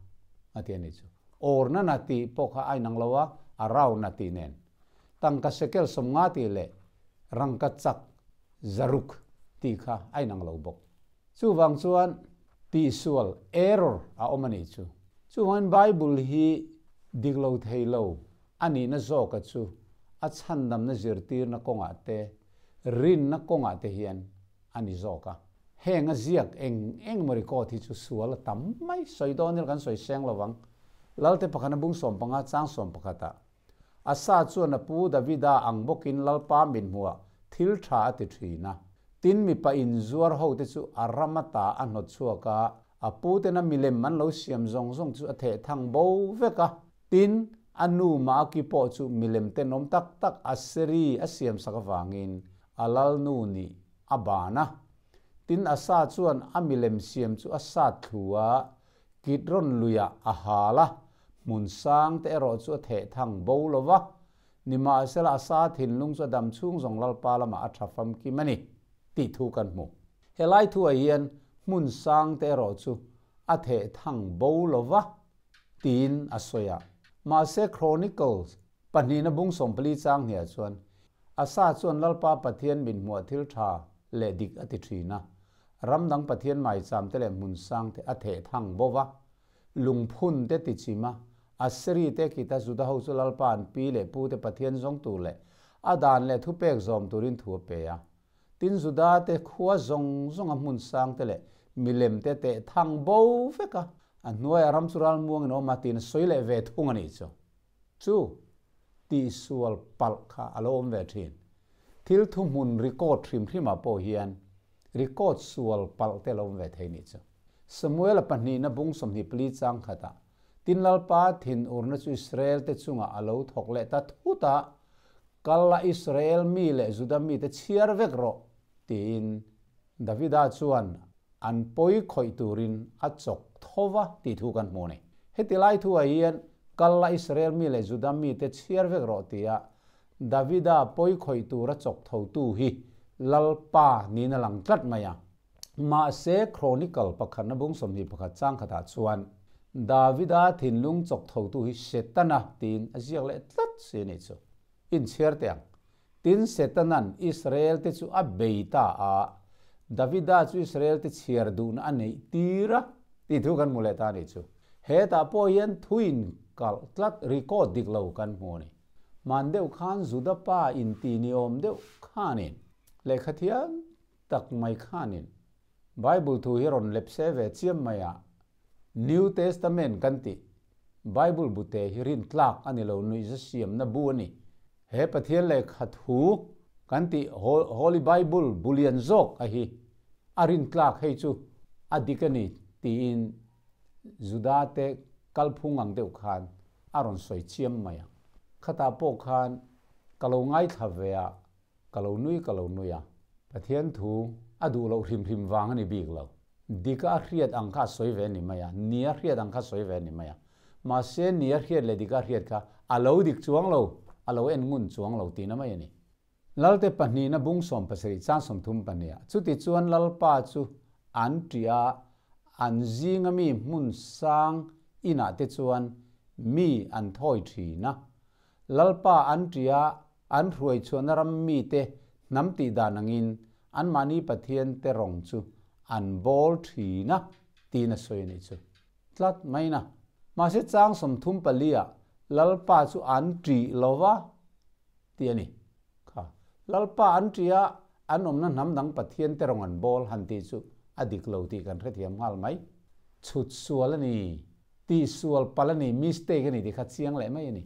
S1: a ti a nih chu. Ornana tih pawh kha a inang lo a, Arauna tih nen. Tangka sekel 50 tih leh rangka chak 600 tih kha a inang lo bawk. Chuvang chuan tihsual, error, a awm a nih chu. Chuvangin Bible hi dik lo thei lo a nihna zawka chu a chhandamna zirtirna kawngah te, rinna kawngah te hian a ni zawk a. Heng a ziak eng eng emaw record hi chu sual a tam mai. Sawi dawn ila kan sawi seng lo vang. Lalte pakhana bung 15 chang 11 ah Asa chuan a pu Davida ang bawkin Lalpa mithmuhah thil tha a ti thin a. Tin, mipa inzuar hote chu a ram ata a hnawt chhuak a, a putena milem an lo siam zawng zawng chu a theh thang bo vek a. Tin, a nu Maaki pawh chu milem tenawm tak tak Aseri a siamsak avangin a lalnu nih a ban a. Tin, Asa chuan a milem siam chu a sat thlu a, Kidron luiah a hal a, hmun sang te erawh chu a theh thang bo lo va, nimahsela a sa thinlung chu a dam chhung zawng Lalpa lamah a tha famkim a ni, tih thu kan hmu. Helai thuah hian hmun sang te erawh chu a theh thang bo lo va, tiin a sawi a. Mahse Chronicles pahnihna bung 14 chang hniah chuan Asa chuan Lalpa Pathian min hmuah thil tha leh dik a ti thin a, Ram dang Pathian maicham te leh hmun sang te a theh thang bo va, lungphun te ti chim a, Assyri te kita Juda ho chu Lalpa an pi leh pu te Pathian zawng tur leh a dan leh thupek zawm turin thu a pe a. Tin Juda te khua zawng zawng a hmun sang te leh milem te teh thang bo vek a, a hnuaiah ram chu ralmuang in awm a tiin a sawi leh ve thung a nih chu. Chu tihsual palh kha a lo awm ve thin. Thil thuhmun record hrim hrimah pawh hian record sual palh te a lo awm ve thei nih chu. Samuela pahnihna bung 24 chang khatah, Tin Lalpa thinurna chu Israel te chungah a lo thawk leh ta thut a, Kal la Israel mi leh Juda mite chhiar vek rawh, tiin Davida chuan an pawi khawih turin a chawk tho va tih thu kan hmu a ni. Heti lai thuah hian kal la Israel mi leh Juda mite chhiar vek rawh tia Davida pawi khawih tura chawk thotu hi Lalpa niin a lang tlat mai a. Mahse Chronicle pakhatna bung 21 chang khatah chuan Davida thinlung chawk thotu hi Setana tiin a ziak leh tlat si a nih chu. Inchhiar teh ang. Tin, Setanan Israel-te chu a bei ta a, Davida chu Israel-te chhiar duhna a neih tir a, tih thu kan hmu leh ta a nih chu. Hetah pawh hian thuin kalh tlat record dik lo kan hmu a ni. Hman deuh khan Juda pa inti ni awm deuh khanin lehkha thiam tak mai khanin Bible thu hi rawn lepse ve chiam mai a, New Testament kan tih Bible bute hi rintlak a ni lo, nuihza siamna bu a ni. He Pathian lehkha thu kan tih Holy Bible bu lian zawk a hi a rintlak hei chu a dik a ni tiin Juda te kalphung ang deuh khan a rawn sawi chiam mai a. Khatah pawh khan ka lo ngaithla ve a, Ka lo nui ka lo nui a. Pathian thu a duh loh hrim hrim vang a ni bik lo. Dika a hriat ang kha a sawi ve a ni mai a, ni a hriat ang kha a sawi ve a ni mai a. Mahse ni a hriat leh dika a hriat kha a lo dik chuang lo, a lo en ngun chuang lo tihna mai a ni. Lalte pahnihna bung 17 chang 30 pahniha chuti chuan Lalpa chu an ṭih a, an zinga mi hmun sang inah te chuan mi an thawi ṭhin a. Lalpa an ṭih a, an hruai chhuahna ram mite hnam tih dan angin anmahni Pathian te rawng chu an bawl ṭhin a, tiin a sawi a nih chu. Tlat mai na. Mahse chang 34 ah Lalpa chu an ṭih lo va tih a ni. Kha. Lalpa an ṭih a, an awmna hnam dang Pathian te rawng an bawl han tih chu a dik lo tih kan hrethiam nghal mai. Chhut sual a ni. Tihsual palh a ni, mistake a ni tih kha chiang leh mai a ni.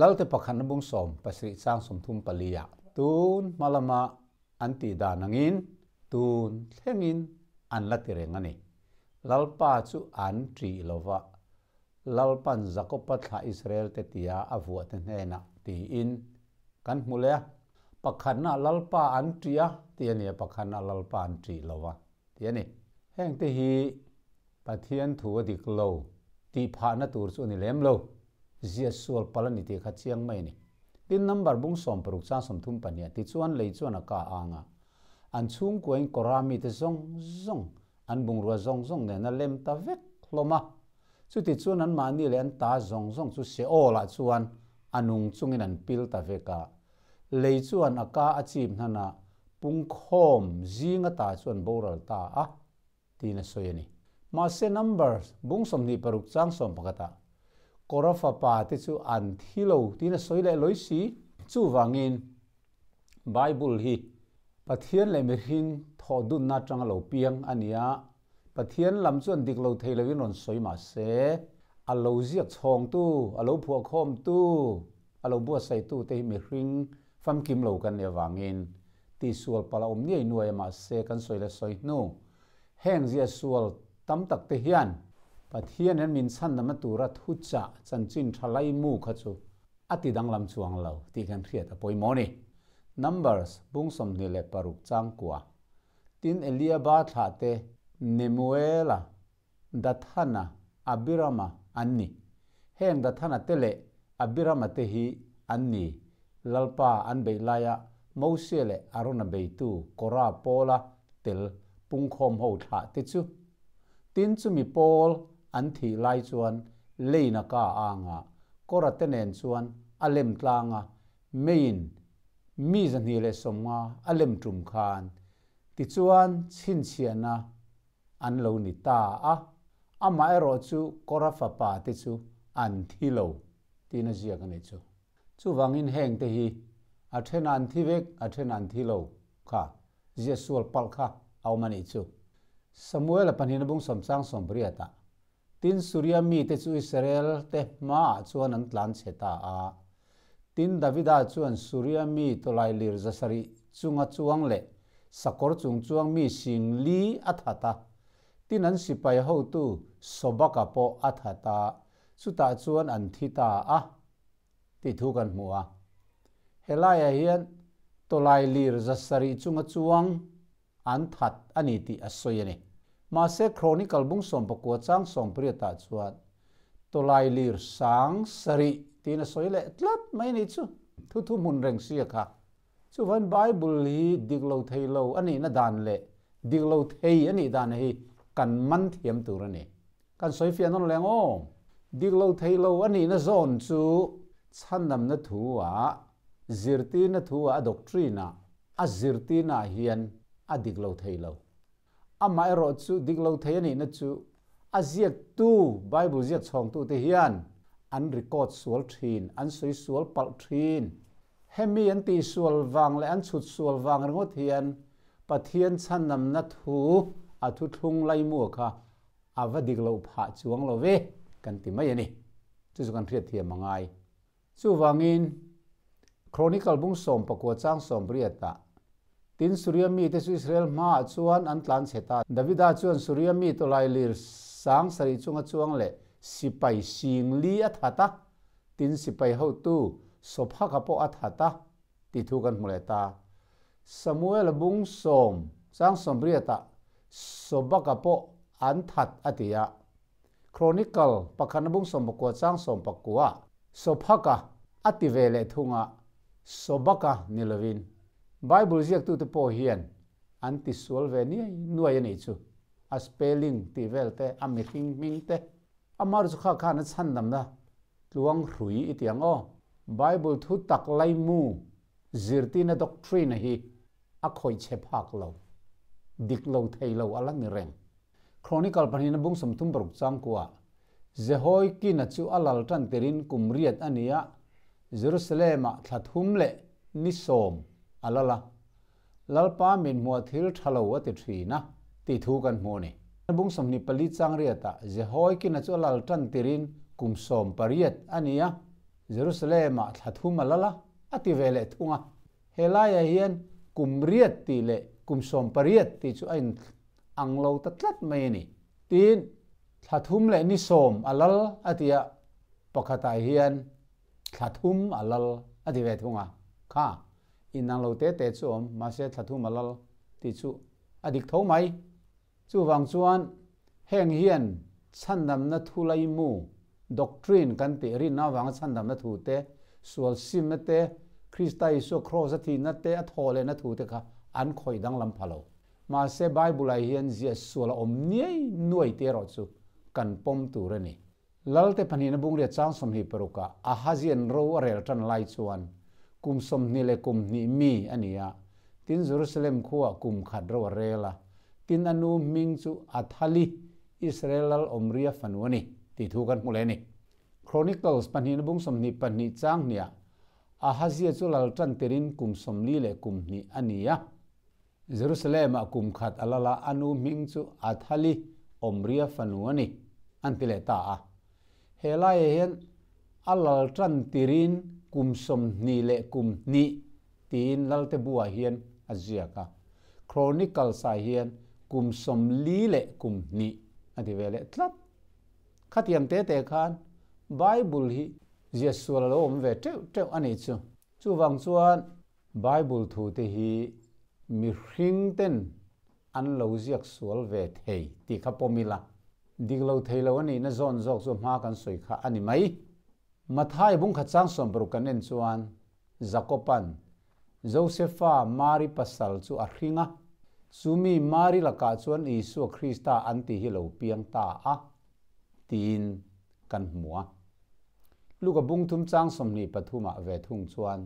S1: Lalte pakhatna bung 17 chang 34 ah tun hma lama an tih dan angin tun thlengin an la ti reng a ni. Lalpa chu an ṭih lo va, Lalpan Jakoba thlah Israelte tia a vuahte hnenah tiin kan hmu leh a. Pakhatna Lalpa an ṭih a ti a ni a, pakhatna Lalpa an ṭih lo va ti a ni. Hengte hi Pathian thu a dik lo tih phahna tur chu a ni lem lo, ziah sual palh a ni tih kha chiang mai a ni. Tin, number bung 60 chang 32 tichuan lei chuan a ka ang a, an chhungkuain Kora mite zawng zawng, an bungrua zawng zawng nen a lem ta vek hlawm a. Chuti chuan anmahni leh an ta zawng zawng chu Seol-ah chuan a nung chungin an pil ta vek a. Lei chuan a ka a chip hnan a, pungkhawm zinga ta chu an boral ta a, tiin a sawi a ni. Mahse Numbers bung 26 chang 11 ah Kora fapa te chu an thi lo tiin a sawi leh lawi si. Chuvangin Bible hi Pathian leh mihring thawh dunna atanga lo piang a ni a, Pathian lam chuan dik lo thei loin rawn sawi mah se, a lo ziak chhawngtu, a lo phuahkhawmtu, a lo buatsaihtu te hi mihring famkim lo kan nih avangin tihsual palh a awm niai nuai a mahse kan sawi leh sawi hnu heng zia sual tam tak te hian Pathian hian min chhandamna tura thuchah chanchin tha laimu kha chu a ti danglam chuang lo tih kan hriat a pawimawh a ni. Numbers bung 26 chang kua Tin Eliaba thlah te Nemuela, Dathana, Abirama an ni. Heng Dathana te leh Abirama te hi an ni, Lalpa an beih laia Mosia leh Arona beitu Kora pawla tel pungkhawm ho thlah te chu. Tin chumi pawl an thih lai chuan leina ka anga Kora te nen chuan a lem tlanga meiin mi 250 a lem tum khan tichuan chhinchhiahna an lo ni ta a, amaherawh chu Kora fapa te chu an thi lo tiin a ziak a nih chu. Chuvangin heng te hi a then an thi vek, a then an thi lo kha ziah sual palh kha a awm a nih chu. Samuela pahnihna bung sawmchang sawmpariatah Tin, Suria mite chu Israel te hmaah chuan an tlan chhe ta a. Tin, Davida chuan Suria mi tawlai lir 700 chunga chuang leh sakawr chung chuang mi 4000 a that a. Tin, an sipai hotu Sobaka pawh a that a, chutah chuan an thi ta a, tih thu kan hmu a. Helaiah hian tawlai lir 700 chunga chuang an that a ni tih a sawi a ni. Mahse Chronicle bung 19 chang 18 ah chuan tawlai lir 7000 tiin a sawi leh tlat mai a nih chu. Thu thu hmun reng sia kha. Chuvain Bible hi dik lo thei lo a nihna dan leh dik lo thei a nih dan hi kan man thiam tur a ni. Kan sawi fiah nawn leng aw. Dik lo thei lo a nihna zawn chu chhandamna thu ah, zirtirna thu ah, a doctrine ah, a zirtirna ah hian a dik lo thei lo. Amaherawh chu dik lo thei a nihna chu a ziaktu, Bible ziak chhawngtu te hian an record sual thin, an sawi sual palh thin. Hemi an tih sual vang leh an chhut sual vang ringawt hian Pathian chhandamna thu a thuthlung laimu kha a va dik loh phah chuang lo ve kan ti mai a ni. Chu chu kan hriat thiam a ngai. Chuvangin, Chronicle bung 19 chang 18 ah, Tin Suria mite chu Israel hmaah chuan an tlan chhe ta. Davida chuan Suria mi tawlai lir 7000 chunga chuang leh sipai 4000 a that a, tin sipai hotu Sophaka pawh a that a, tih thu kan hmu leh ta. Samuela bung 10 chang 18 ah Sobaka pawh an that a ti a. Chronicle pakhatna bung 19 chang 19 ah Sophaka a ti ve leh thung a, Sobaka ni lovin. Bible ziaktute pawh hian an ti sual ve niai nuai a nih chu. A spelling tih vel te, a mihring hming te, amah chu kha khan a chhandamna tluang hrui i ti ang aw. Bible thu tak laimu zirtirna doctrine hi a khawih chhe phak lo, dik lo thei lo a la ni reng. Chronicle pahnihna bung 36 chang kuah Jehoiakina chu a lal tan tirin kum riat a ni a, Jerusalem-ah thla thum leh ni 10 a lal a. Lalpa min hmuah thil tha lo a ti thin a, tih thu kan hmu a ni. Bung 24 chang riatah Jehoiakina chu a lal tan tirin kum 18 a ni a, Jerusalem-ah thla thum a lal a, a ti ve leh thung a. Helaiah hian kum riat tih leh kum 18 tih chu a in. ang lo ta tlat mai a ni. Tin, thla thum leh ni sawm a lal a ti a, pakhatah hian thla thum a lal a ti ve thung a. Kha, inang lo te te chu awm, mahse thla thum a lal tih chu a dik tho mai. Chuvang chuan heng hian chhandamna thu laimu, doctrine, kan tih rinna avanga chhandamna thu te, sual simna te, Krista Isua kraws a thihna te, a thawh lehna thu te kha an khawih danglam pha lo. Mahse Bible-ah hian ziah sual a awm niai nuai tih erawh chu kan pawm tur a ni. Lalte pahnihna bungriat chang 26ah Ahazian ro a rel tan lai chuan kum 20 leh kum hnih mi a ni a, tin Jerusalem khuaah kum khat ro a rel a, tin a nu hming chu Athali, Israel lal Omria fanu a ni, tih thu kan hmu leh a ni. Chronicles pahnihna bung 22 chang hniah Ahazia chu lal tan tirin kum 40 leh kum hnih a ni a, Jerusalem-ah kum khat a lal a, a nu hming chu Athali, Omria fanu a ni, an ti leh ta a. He laiah hian a lal tan tirin kum 20 leh kum hnih tiin Lalte buah hian a ziak a. Chronicles-ah hian kum 40 leh kum hnih a ti ve leh tlat. Khatiang te te khan Bible hi ziah sual a lo awm ve teuh teuh a nih chu. Chuvang chuan Bible thute hi mihring ten an lo ziak sual ve thei tih kha pawm ila, dik lo thei lo a nihna zawn zawk chu hma kan sawi kha a ni mai. Mathai bungkhat chang 60 kan en chuan Jakoban Josefa Mari pasal chu a hring a, chumi Mari lakah chuan Isua Krista an tih hi lo piang ta a tiin kan hmu a. Luka bungthum chang 23 ah ve thung chuan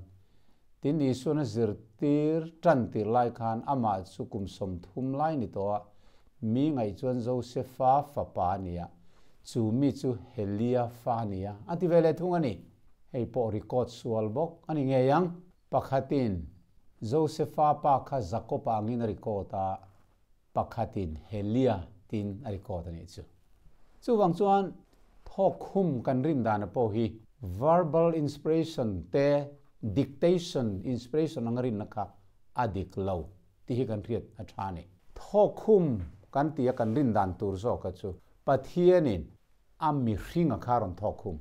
S1: tin Isuan a zirtir tan tir lai khan amah chu kum 30 lai ni tawh a, mi ngaih chuan Josefa fapa a ni a, chu mi chu Helia fa a ni a, a ti ve leh thung a ni. Hei pawh record sual bawk a ni ngei ang. Pakhatin Josefa pa kha Jakob-a angin a record a, pakhatin Helia tiin a record a nih chu. Chuvang chuan thawk khum kan rin dana pawh hi verbal inspiration te dictation inspiration anga rinna kha a dik lo tih hi kan hriat a tha a ni. Thawk khum kan tih a kan rin dan tur zawka chu Pathianin a mihring a kha rawn thawk khum.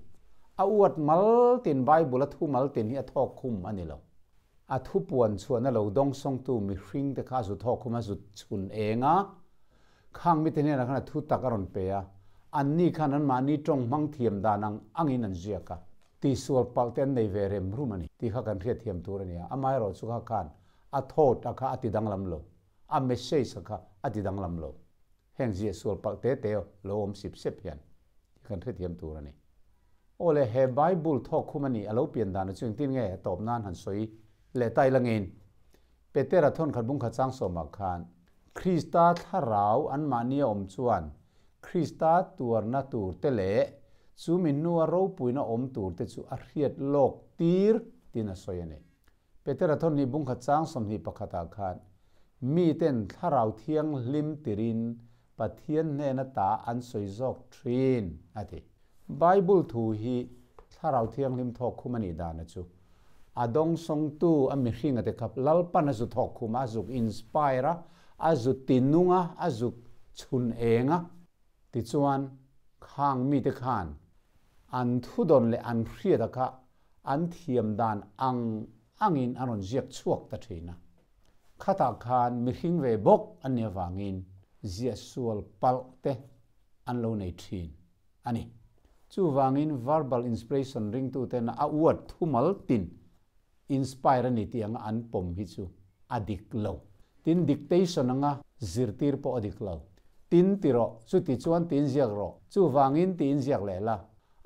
S1: A uat mal tin Bible a thu mal tin hi a thawk khum a ni lo. A thu puan chhuahna lo dawng sawngtu mihring te kha a zu thawk khum a zu chhun eng a, Khang mite hnenah khan a thu tak a rawn pe a, anni khan anmahni tawng hmang thiam dan ang angin an ziak a, tihsual palh te an nei ve rem rum a ni tih kha kan hriatthiam tur a ni a, amaherawhchu kha khan a thought a kha a ti danglam lo, a message a kha a ti danglam lo. Heng ziah sual palh te te lo awm sip sep hian tih kan hrethiam tur a ni. Aw le, he Bible thawk khum a nih a lo pian dan a chu engtin nge a tawp nan han sawi leh ta ila ngein? Petera thawnkhat bungkhat chang sawmah khan Krista thlarau anmahni a awm chuan Krista tuarna tur te leh chu mi hnua ropuina awm tur te chu a hriat lawk tir tiin a sawi a ni. Petera thawnhnih bungkhat chang 21 ah khan miten thlarau thianghlim tirin Pathian hnena ta an sawi zawk thin a ti. Bible thu hi thlarau thianghlim thawk khum a nih dana chu a dawngsawngtu a mihring a te khap Lalpan a zu thawk khum a, a zuk inspire a, a zu tinung a, a zuk chhun eng a. Tichuan khang mite khan an thudawn leh an hriat a kha an thiam dan ang angin an rawn ziak chhuak ta thin a. Khatah khan mihring ve bawk an nih avangin ziah sual palh te an lo nei thin a ni. Chuvangin verbal inspiration ringtuten a uat thumal tin inspire a ni tih anga an pawm hi chu a dik lo. Tin dictation anga zirtir pawh a dik lo. Tin ti rawh, chuti chuan tiin ziak rawh, chuvangin tiin ziak leh la,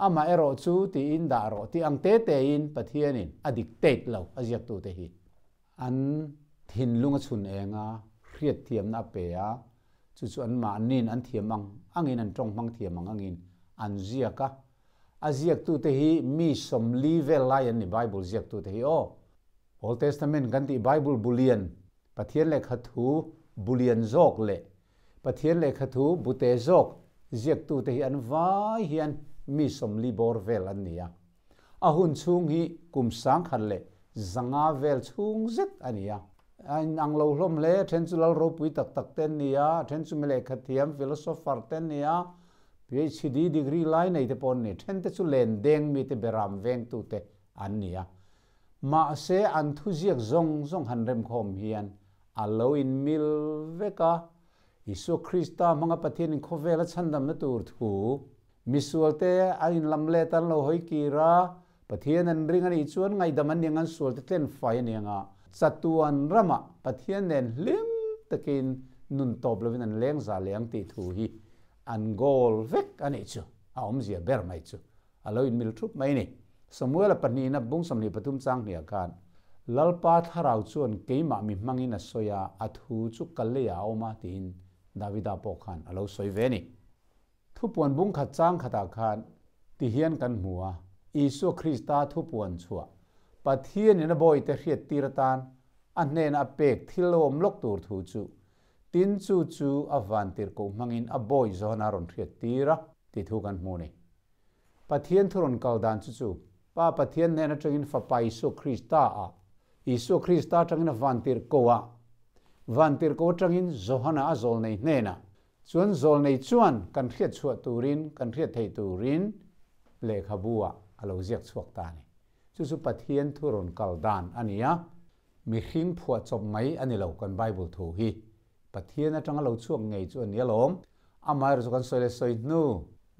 S1: amah erawh chu tiin dah rawh tih ang te tein Pathianin a dictate lo a ziaktute hi. An thinlung a chhun eng a, hriatthiamna a pe a, chu chu anmahniin an thiam ang angin an tawng hmang thiam ang angin an ziak a. A ziaktute hi mi 40 vel lai an ni Bible ziaktute hi aw. Old Testament kan tih Bible bulian, Pathian lehkha thu bulian zawk leh Pathian lehkha thu bute zawk ziaktute hi an vai hian mi 40 bawr vel an ni a. A hun chhung hi kum 1100 vel chhung zet a ni a. A inang lo hlawm hle, a then chu lal ropui tak tak te an ni a, a then chu mi lehkha thiam, philosopher, te an ni a, PhD degree lai nei te pawh an ni, then te chu len deng mite beram vengtu te an ni a. Mahse an thuziak zawng zawng han remkhawm hian a lo inmil vek a, Isua Krista hmanga Pathianin khawvela chhandamna tur thu, misualte an inlam let an lo hawi kir a, Pathian an ring a nih chuan ngaihdam an ni ang an sualte tlen fai a ni ang a, chatuan ramah Pathian nen hlim takin nun tawp lovin an leng za leh ang tih thu hi an goal vek a nih chu, a awmzia ber mai chu a lo inmil thup mai a ni. Samuela pahnihna bung 23 chang hniah khan, Lalpa thlarau chuan keimah mi hmangin a sawi a, a thu chu ka leiah a awm a tiin Davida pawh khan a lo sawi ve a ni. Thupuan bung khat chang khatah khan ti hian kan hmu a, Isua Krista thupuan chhuah Pathianin a bawite hriattir atan a hnena a pek thil lo awm lawk tur thu chu tin chu chu a vantirhkoh hmangin a bawi Johana rawn hriattir a tih thu kan hmu a ni. Pathian thu rawn kal dan chu chu Pa Pathian hnen atangin Fapa Isua Krista ah, Isua Krista atangin a vantirhkoh ah, vantirhkoh atangin Johana a zawlnei hnenah Chuan zawlnei chuan kan hriat chhuah turin, kan hriat theih turin lehkhabu ah a lo ziak chhuak ta a ni. Chu chu Pathian thu rawn kal dan a ni a, mihring phuah chawp mai a ni lo kan Bible thu hi. Pathian atanga lo chhuak ngei chu a ni alawm. Amaherawhchu kan sawi leh sawi hnu,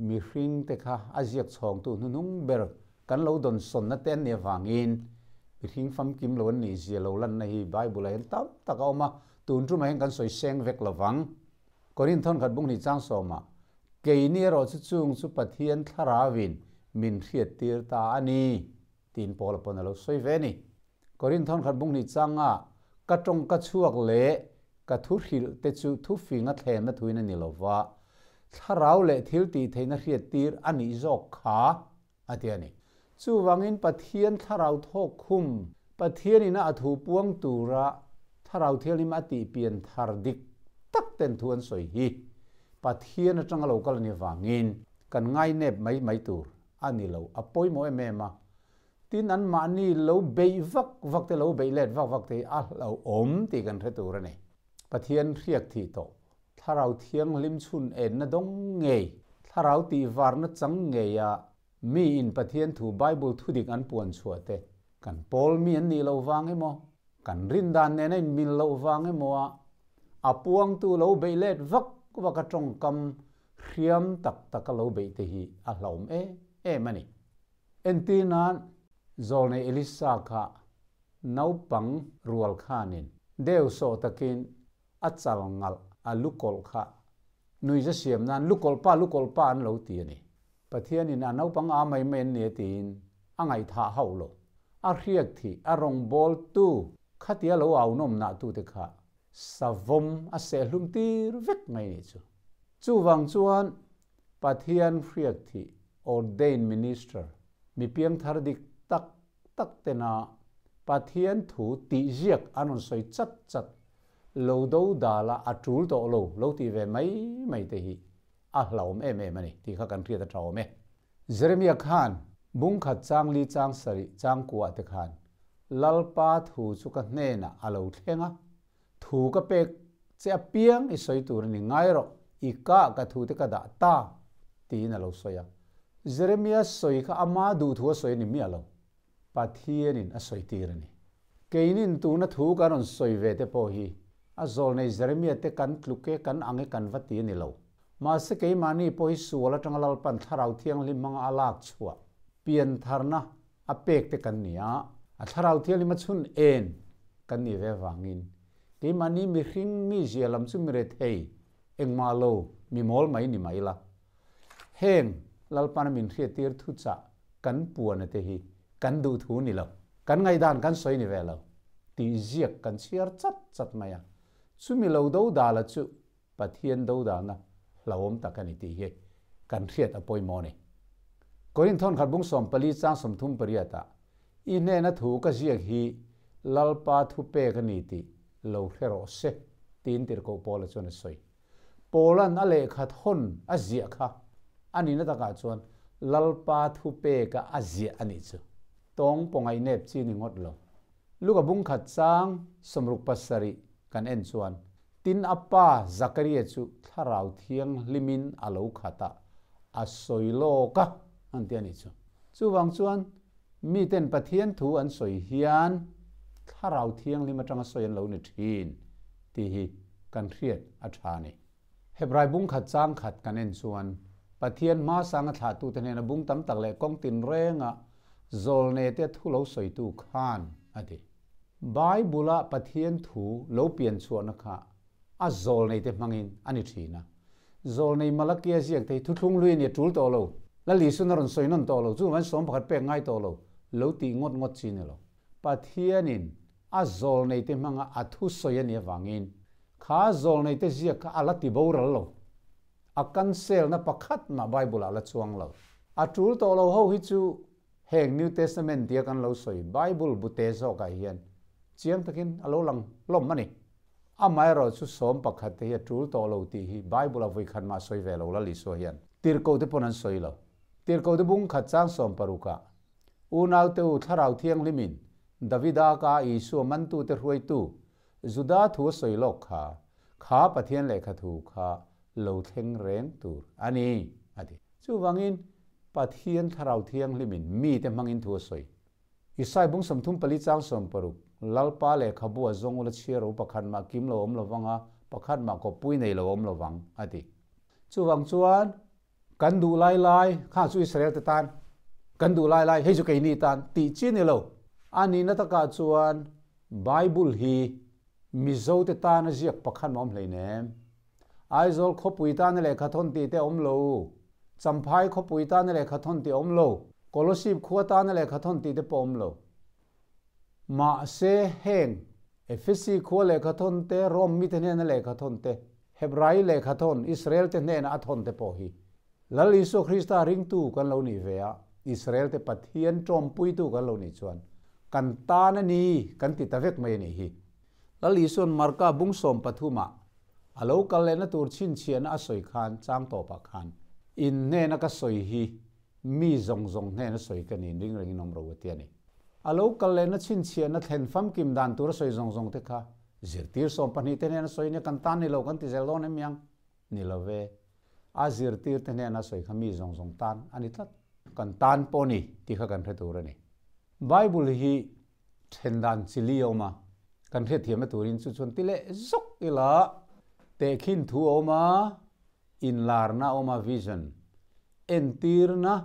S1: mihring te kha a ziak chhawngtu hnuhnung ber kan lo dawnsawnna te an nih avangin mihring famkim lo an nih zia lo lanna hi Bible ah hian tam tak a awm a, tun tumah hian kan sawi seng vek lovang. Korinth thawnkhat bung hnih chang sawmah, Keini erawh chu chung chu Pathian thlarauin min hriattir ta a ni, tiin Paula pawn a lo sawi ve a ni. Korinth thawnkhat bung hnih changa ka tawngka chhuak leh ka thu hrilh te chu thufing a thlenna thuin a ni lo va, thlarau leh thil tih theihna hriattir a nih zawk kha, a ti a ni. Chuvangin Pathian thlarau thawk khum, Pathian ina a thu puang tura thlarau thianghlim a tih pian thar dik tak ten thu an sawi hi Pathian atanga lo kal a ni vangin kan ngainep mai mai tur a ni lo, a pawimawh em em a. Tin, anmahni lo beih vak vak te, lo beih let vak vak te hi a hlauhawm tih kan hre tur a ni. Pathian hriak thih tawh Thlarau Thianghlim chhun enna dawng ngei, Thlarau tihvarna chang ngeia mi in Pathian thu Bible thudik an puan chhuah te, kan pawl mi an nih loh vang emaw, kan rindan nena in mil loh vang emaw a, a puangtu lo beih let vak vak a tawngkam hriam tak tak a lo beih te hi a hlauhawm em em a ni. Entir nan, Zawlnei Elisa kha naupang rual khanin deu sawh takin A chal ngalh a lukawlh kha nuiza siam nan lukawlh pa lukawlh pa an lo ti a ni. Pathianin a naupang a mai mai an ni a tiin a ngaihthah hauh lo. A hriak thih a rawngbâwl tu khatia lo au nawm nah tute kha savawm a sehhlum tir vek mai nih chu. Chuvang chuan Pathian hriak thih ordained minister mi piangthar dik tak tak tena Pathian thu tih ziak an rawn sawi chat chat lo do dal a, a tul tawh lo, lo tih ve mai mai te hi a hlauhawm em em a ni tih kha kan hriat a tha awm e. Jeremia khan bung khat chang li chang sarih chang kuah te khan Lalpa thu chu ka hnenah a lo thleng a, thu ka pek che apiang i sawi tur a ni ngai rawh, i kah ka thu te ka dah ta tiin a lo sawi a. Jeremia sawi kha ama duhthu a sawi a ni miah lo, Pathianin a sawi tir a ni. Keinin tuna thu kan rawn sawi ve te pawh hi a zawlnei Jeremia te kan tluk e, kan ang e kan va ti a ni lo. Mahse keimahni pawh hi sual atanga Lalpan Thlarau Thianghlim hmanga a lak chhuah, piantharna a pek te kan ni a, a Thlarau Thianghlim a chhun en kan nih ve avangin keimahni mihring mizia lam chu mi rethei engmah lo mi mawl mai ni mai la. Heng Lalpana min hriattir thuchah kan puana te hi kan duh thu ni lo, kan ngaihdan kan sawi ni ve lo tih ziak kan chhiar chat chat mai a. Chumi lo do dala chu Pathian do dana hlauhawm tak a ni tih hi kan hriat a pawimawh a ni. Korinth thawnkhat bung 14 chang 38 ah, I hnena thu ka ziak hi Lalpa thupek a ni tih lo hre rawh se tiin tirhkoh Paula chuan a sawi. Paula'n a lehkha thawn a ziah kha a nihna takah chuan Lalpa thupeka a ziah a nih chu. Tawng pawngaih nep chi ni ngawt lo. Luka bung khat chang 67 kan en chuan tin a pa Zakaria chu thlarau thianghlimin a lo khat a, a sawi lawk a an ti a nih chu. Chuvang chuan miten Pathian thu an sawi hian thlarau thianghlim atanga sawi an lo ni thin tih hi kan hriat a tha a ni. Hebrai bung khat chang khat kan en chuan Pathian hmasang a thlahtute hnena bung tam tak leh kawng tinrenga zawlnete thu lo sawitu khan a ti. Bible-a Pathian thu lo pian chhuahna kha a zawlneite hmangin a ni thin a. Zawlnei Malakia ziak te hi thuthlung hlui a ni a tul tawh lo, Lal Isu'n a rawn sawi nawn tawh lo, chu van 11 pek ngai tawh lo, lo tih ngawt ngawt chi ni lo. Pathianin a zawlneite hmanga a thu sawi a nih avangin kha zawlneite ziak kha a la ti boral lo. A kanselna pakhat mah Bible-ah a la chuang lo. A tul tawh lo ho hi chu heng New Testament tia kan lo sawi Bible bute zawkah hian chiang takin a lo lang hlawm a ni. Amaherawh chu 11 te hi a tul tawh lo tih hi Bible-a vawikhat mah sawi ve lo Lal Isua hian. Tirhkohte pawn an sawi lo. Tirhkohte bung khat chang 60-ah Unaute u Thlarau Thianghlimin Davida ka Isua mantute hruaitu Juda thu a sawi lawk kha, kha Pathian lehkha thu kha lo thleng reng tur a ni, a ti. Chuvangin, Pathian Thlarau Thianghlimin mite hmangin thu a sawi. Isai bung 34 chang 60, Lalpa lehkhabu a zawng ula chhiar ro pakhat mah kim lo awm lovang a, pakhat mah kawppui nei lo awm lovang, a ti. Chuvang chuan, kan duh lai lai, kha chu Israel te tan, kan duh lai lai, hei chu keini tan, tih chi ni lo. A nihna takah chuan Bible hi Mizo te tana ziak pakhat mah awm hleinem. Aizawl khawpui tana lehkha thawn tih te awm lo, Champhai khawpui tana lehkha thawn tih awm lo, Kolasib khua tana lehkha thawn tih te pawh awm lo. Mahse heng Efesi khua lehkha thawn te, Rome mite hnena lehkha thawn te, Hebrai lehkha thawn, Israel te hnena a thawn te pawh hi Lal Isua Krista ringtu kan lo nih ve a, Israel te Pathian tawmpuitu kan lo nih chuan kan tan a ni kan ti ta vek mai a nih hi. Lal Isua'n Marka bung 13 ah a lo kal lehna tur chhinchhiahna a sawi khan chang tawpah khan in hnena ka sawi hi mi zawng zawng hnena sawi ka niin ring rengin awm ro a ti a ni. A lo kal lehna chhinchhiahna thlen famkim dan tur a sawi zawng zawng te kha zirtir 12 te hnena sawi nia kan tan ni lo kan ti zel dawn em yang? Ni lo ve. A zirtir te hnena sawi kha mi zawng zawng tan a ni tlat. Kan tan pawh ni tih kha kan hre tur a ni. Bible hi then dan chi li a awm a, kan hriatthiamna turin chu chuan ti leh zawk ila tehkhin thu a awm a, inlarna a awm a, vision, entirna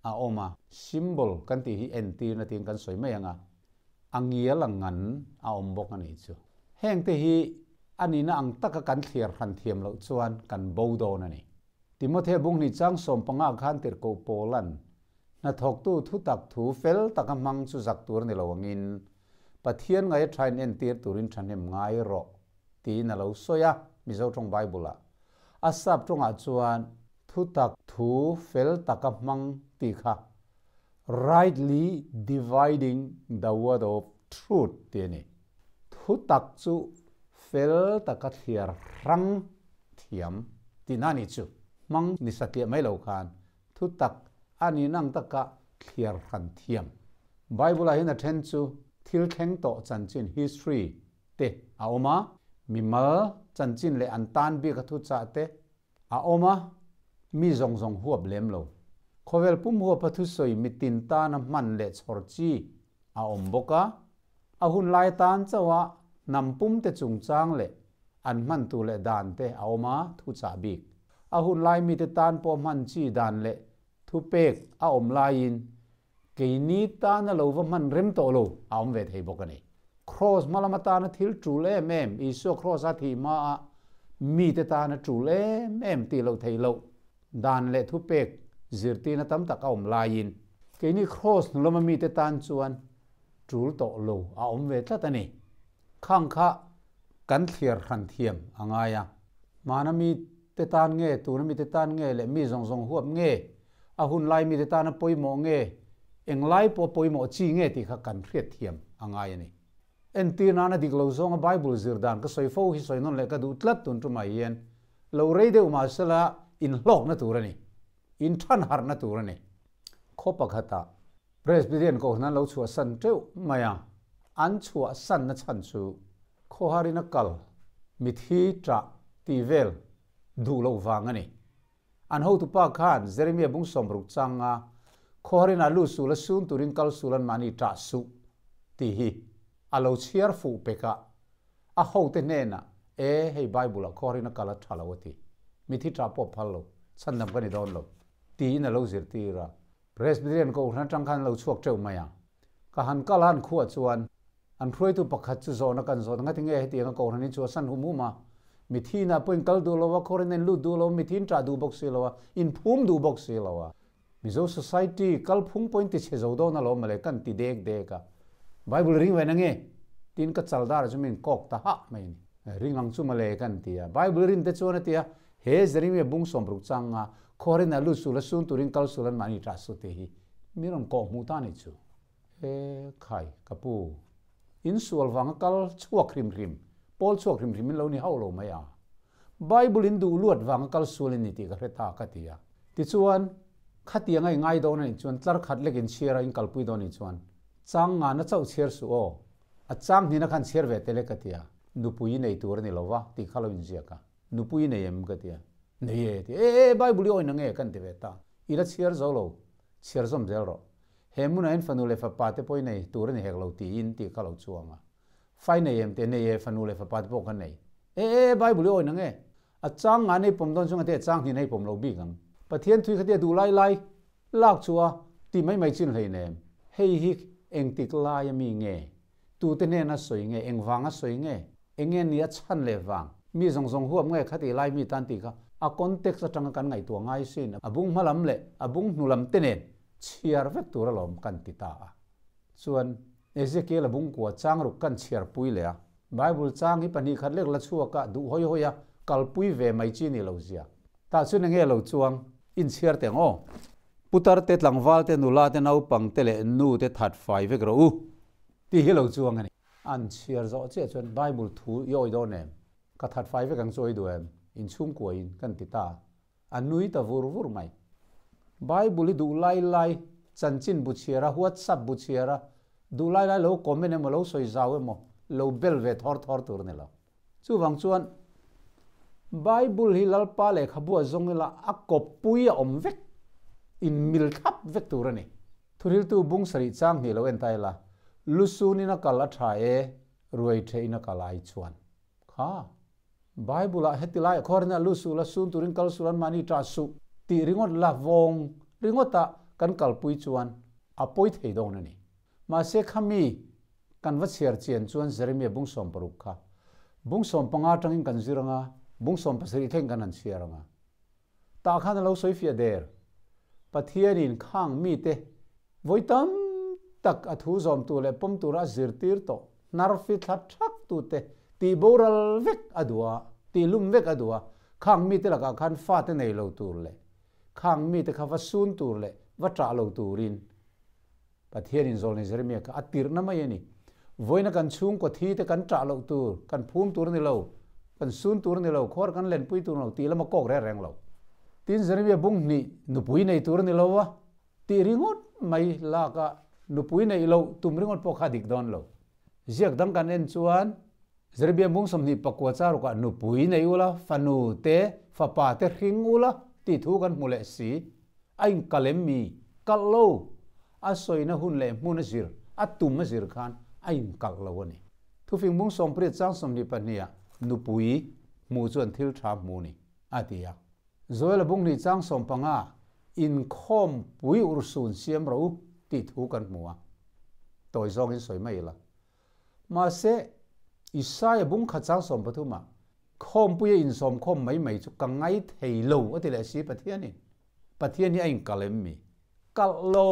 S1: a awm a, symbol kan tih hi entirna tiin kan sawi mai ang a, a ngial a ngan a awm bawk a nih chu. Hengte hi a nihna ang taka kan thliar hran thiam loh chuan kan bo dawn a ni. Timothea bung hnih chang 15 khan tirhkoh Paula'n hnathawktu thutak thu fel taka hmang chu zak tur a ni lo angin Pathian ngaia thain entir turin thahnem ngai rawh tiin a lo sawi a, Mizo tawng Bible-ah. A sap tawngah chuan thutak thu fel taka hmang tih kha rightly dividing the word of truth tih a ni. Thutak chu fel taka thliar hrang thiam tihna a nih chu. Hmang ni satliah mai lo khan thutak a nih nang taka thliar hran thiam. Bible-ah hian a then chu thil thleng tawh chanchin, history, te a awm a, mimal chanchin leh an tan bik a thuchah te a awm a, mi zawng zawng huap lem lo. Khawvel pum huapa thusawi mitin tana hman leh chhawr chi a awm bawk a, a hun lai tan chauha hnam pum te chungchang leh an hman tur leh dan te a awm a, thuchah bik. A hun lai mite tan pawh hman chi dan leh thupek a awm laiin keini tana lo va hman rem tawh lo a awm ve thei bawk a ni. Kraws hma lama tana thil tul em em, Isua kraws a thih hmaa mite tana tul em em tih loh theih loh dan leh thupek zirtirna tam tak a awm laiin keini kraws hnu lama mite tan chuan tul tawh lo a awm ve tlat a ni. Khang kha kan thliar hran thiam a ngai a. Hmana mite tan nge, tuna mite tan nge leh mi zawng zawng huap nge, a hun lai mite tana pawimawh nge, englai pawh pawimawh chi nge tih kha kan hriat thiam a ngai a ni. Entir nana dik lo zawnga Bible zir dan ka sawi fo hi sawi nawn leh ka duh tlat tun tumah hian lo rei deuh mahsela inhlawkna tur a ni, inthan harhna tur a ni. Khaw pakhatah Presbyterian kohhran an lo chhuahsan teuh mai a. An chhuahsan na chhan chu khawharin a kal, mithi ṭah tih vel duh loh vang a ni. An hotupa khan Jeremia bung 60 changa khawharin a lu sul a sun turin kal sul an mahni ṭah suh tih hi a lo chhiar fuh pek a, a hote hnenah, E, hei Bible-ah khawharin a kal a ṭha lo a ti. Mithi ṭah pawh phal lo, chhandam ka ni dawn lo, tiin a lo zirtir a. Presbyterian Kohhran atang khan an lo chhuak teuh mai a. Ka han kal a an khuah chuan an hruaitu pakhat chu zawhna kan zawt a, Ngatinge hetianga Kohhran hi chu a san hum hum a, mithi inah pawh in kal duh lo a, khawrin a in lut duh lo a, mithi in ṭah duh bawk si lo a, in phum duh bawk si lo a. Mizo Society kalphung pawh in ti chhe zo dawn alawm mawle kan ti dek dek a. Bible ring ve na nge? Tiin ka chaldar chu min kawk ta hah mai a ni. Ring ang chu mawle kan ti a. Bible rin te chuan a ti a, He Jeremiah bung 60 changa Khawrin a lut sul a sun turin kal sul an mahni ṭah su tih hi mi rawn kawh hmuh ta ni chu. E khai, ka pu, in sual vanga kal chhuak hrim hrim, pawl chhuak hrim hrim in lo ni hauh lo mai a. Bible in duh luat vanga kal sual in ni tih ka hre ta ka ti a. Tichuan, khatiang a i ngai dawn a nih chuan tlar khat lek in chhiar a in kalpui dawn a nih chuan chang ngana chauh chhiar suh aw, a chang hnihna khan chhiar ve tel e ka ti a, nupui i nei tur a ni lo va tih kha lo inziak a. Nupui nei em ka ti a, nei e ti a, e e Bible i awina nge kan ti ve ta, i la chhiar zo lo, chhiar zawm zel rawh, he hmunah hian fanu leh fapa te pawh i nei tur a ni hek lo tiin tih kha lo chuang a, fai nei em ti a, nei e fanu leh fapa te pawh ka nei, e e Bible i awina nge, a chang nga nei pawm dawn chunga te a chang hnih nei pawm lo bik ang, Pathian thui kha tia duh lai lai lak chu a ti mai mai chin hleinem, hei hi engtik lai a mi nge? Tute hnena sawi nge, engvanga sawi nge, enge ni a chhan leh vang, mi zawng zawng huap nge khati lai mi tan tih kha a context atanga kan ngaihtuah ngai sin, a bung hma lam leh a bung hnu lam te nen chhiar vek tur alawm kan ti ta a. Chuan Ezekiel a bung kua chang ruk kan chhiar pui leh a, Bible chang hi pahnih khat lek la chhuak a duh hawi hawi a kalpui ve mai chi ni lo zia. Tah chuan enge lo chuang inchhiar teh ang aw. Putar te, tlangval te, nula te, naupang te leh nu te that fai vek rawh u tih hi lo chuang a ni. An chhiar zawh chiah chuan Bible thu i awi dawn em? Ka that fai vek ang chu awi duh em? Inchhungkuain kan ti ta. A nui ta vur vur mai. Bible i duh lai lai chanchin bu chhiar a, WhatsApp bu chhiar a, duh lai lai lo comment emaw, lo sawi zau emaw, lo bel ve thawr thawr tur a ni lo. Chuvang chuan Bible hi Lalpa lehkhabu a zawng ila a kawppui a awm vek, in mil thlap vek tur a ni. Thuriltu bung sarih chang hnih lo en ta ila, Lusunin a kal a tha e, ruai thehin a kal ai chuan. Kha, Bible ah heti lai khawrin a lusul a sun turin kal sul an mahni tah suh tih ringawt la vawng ringawta kan kalpui chuan a pawi thei dawn a ni. Mahse khami Kan va chhiar chian chuan Jeremia bung 60 kha bung 15 atangin kan zir anga, bung 17 thleng kan han chhiar anga. Tah khan a lo sawi fiah der. Pathianin khang mite vawi tam tak a thu zawm tur leh pawm tura a zirtir tawh hnar fi thla thak tute tih boral vek a duh a, tih lum vek a duh a, khang mite lakah khan fate nei lo tur leh khang mite kha va sun tur leh va ṭah lo turin Pathianin zawlnei Jeremia kha a tirhna mai a ni. Vawiina kan chhungkaw thi te kan ṭah loh tur, kan phum tur a ni lo, kan sun tur a ni lo, khuar kan lenpui tur a ni lo tih lama kawk reng reng lo. Tin, Jeremia bung hnih nupui nei tur a ni lo va, tih ringawt mai laka nupui neih loh tum ringawt pawh kha a dik dawn lo. Ziak dang kan en chuan Jeremia bung 29 charukah nupui nei ula, fanu te, fapa te hring ula tih thu kan hmu leh si. A inkal em mi? Kalh lo! A sawina hun leh hmun a zir, a tum a zir khan a inkalh lo a ni. Thufing bung 80 chang 22 ah nupui hmu chuan thil tha hmu ni, a ti a. Joel a bung hnih chang 15 ah inkhawm pui urhsun siam rawh u tih thu kan hmu a. Tawi zawngin sawi mai ila. Mahse, Isaia bung khat chang 13 ah Khawmpuia insawmkhawm mai mai chu ka ngai thei lo a ti leh si Pathianin. Pathian hi a inkalh em mi? Kalh lo!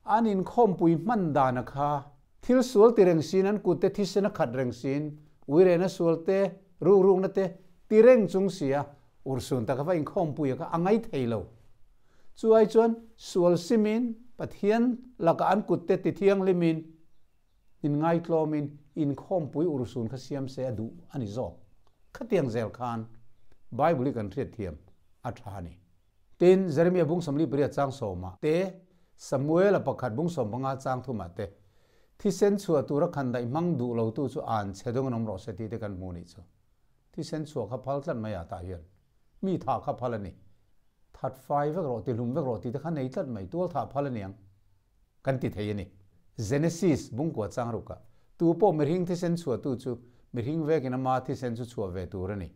S1: An inkhawmpui hman dana kha thil sual ti reng siin an kutte thisen a khat reng siin uirena sual te, rukrukna te ti reng chung sia urhsun taka va inkhawmpuia kha a ngai thei lo. Chu ai chuan sual simin Pathian lakah an kutte ti thianghlimin Inngaitlawmin inkhawmpui urhsun kha siam se a duh a ni zawk. Khatiang zel khan Bible hi kan hriatthiam a tha a ni. Tin, Jeremia bung 48 chang 10 ah te, Samuela pakhat bung 15 chang 3 ah te, Thisen chhuah tura khandaih hmang duh lotu chu an chhe dawng in awm rawh se tih te kan hmu nih chu. Thisen chhuah kha phal tlat mai ah tah hian mi thah kha phal a ni. That fai vek rawh, tihlum vek rawh tih te kha nei tlat mai, tual thah phal a niang kan ti thei a ni. Genesis bungkua chang rukah tu pawh mihring thisen chhuahtu chu mihring vekin ama thisen chu chhuah ve tur a ni.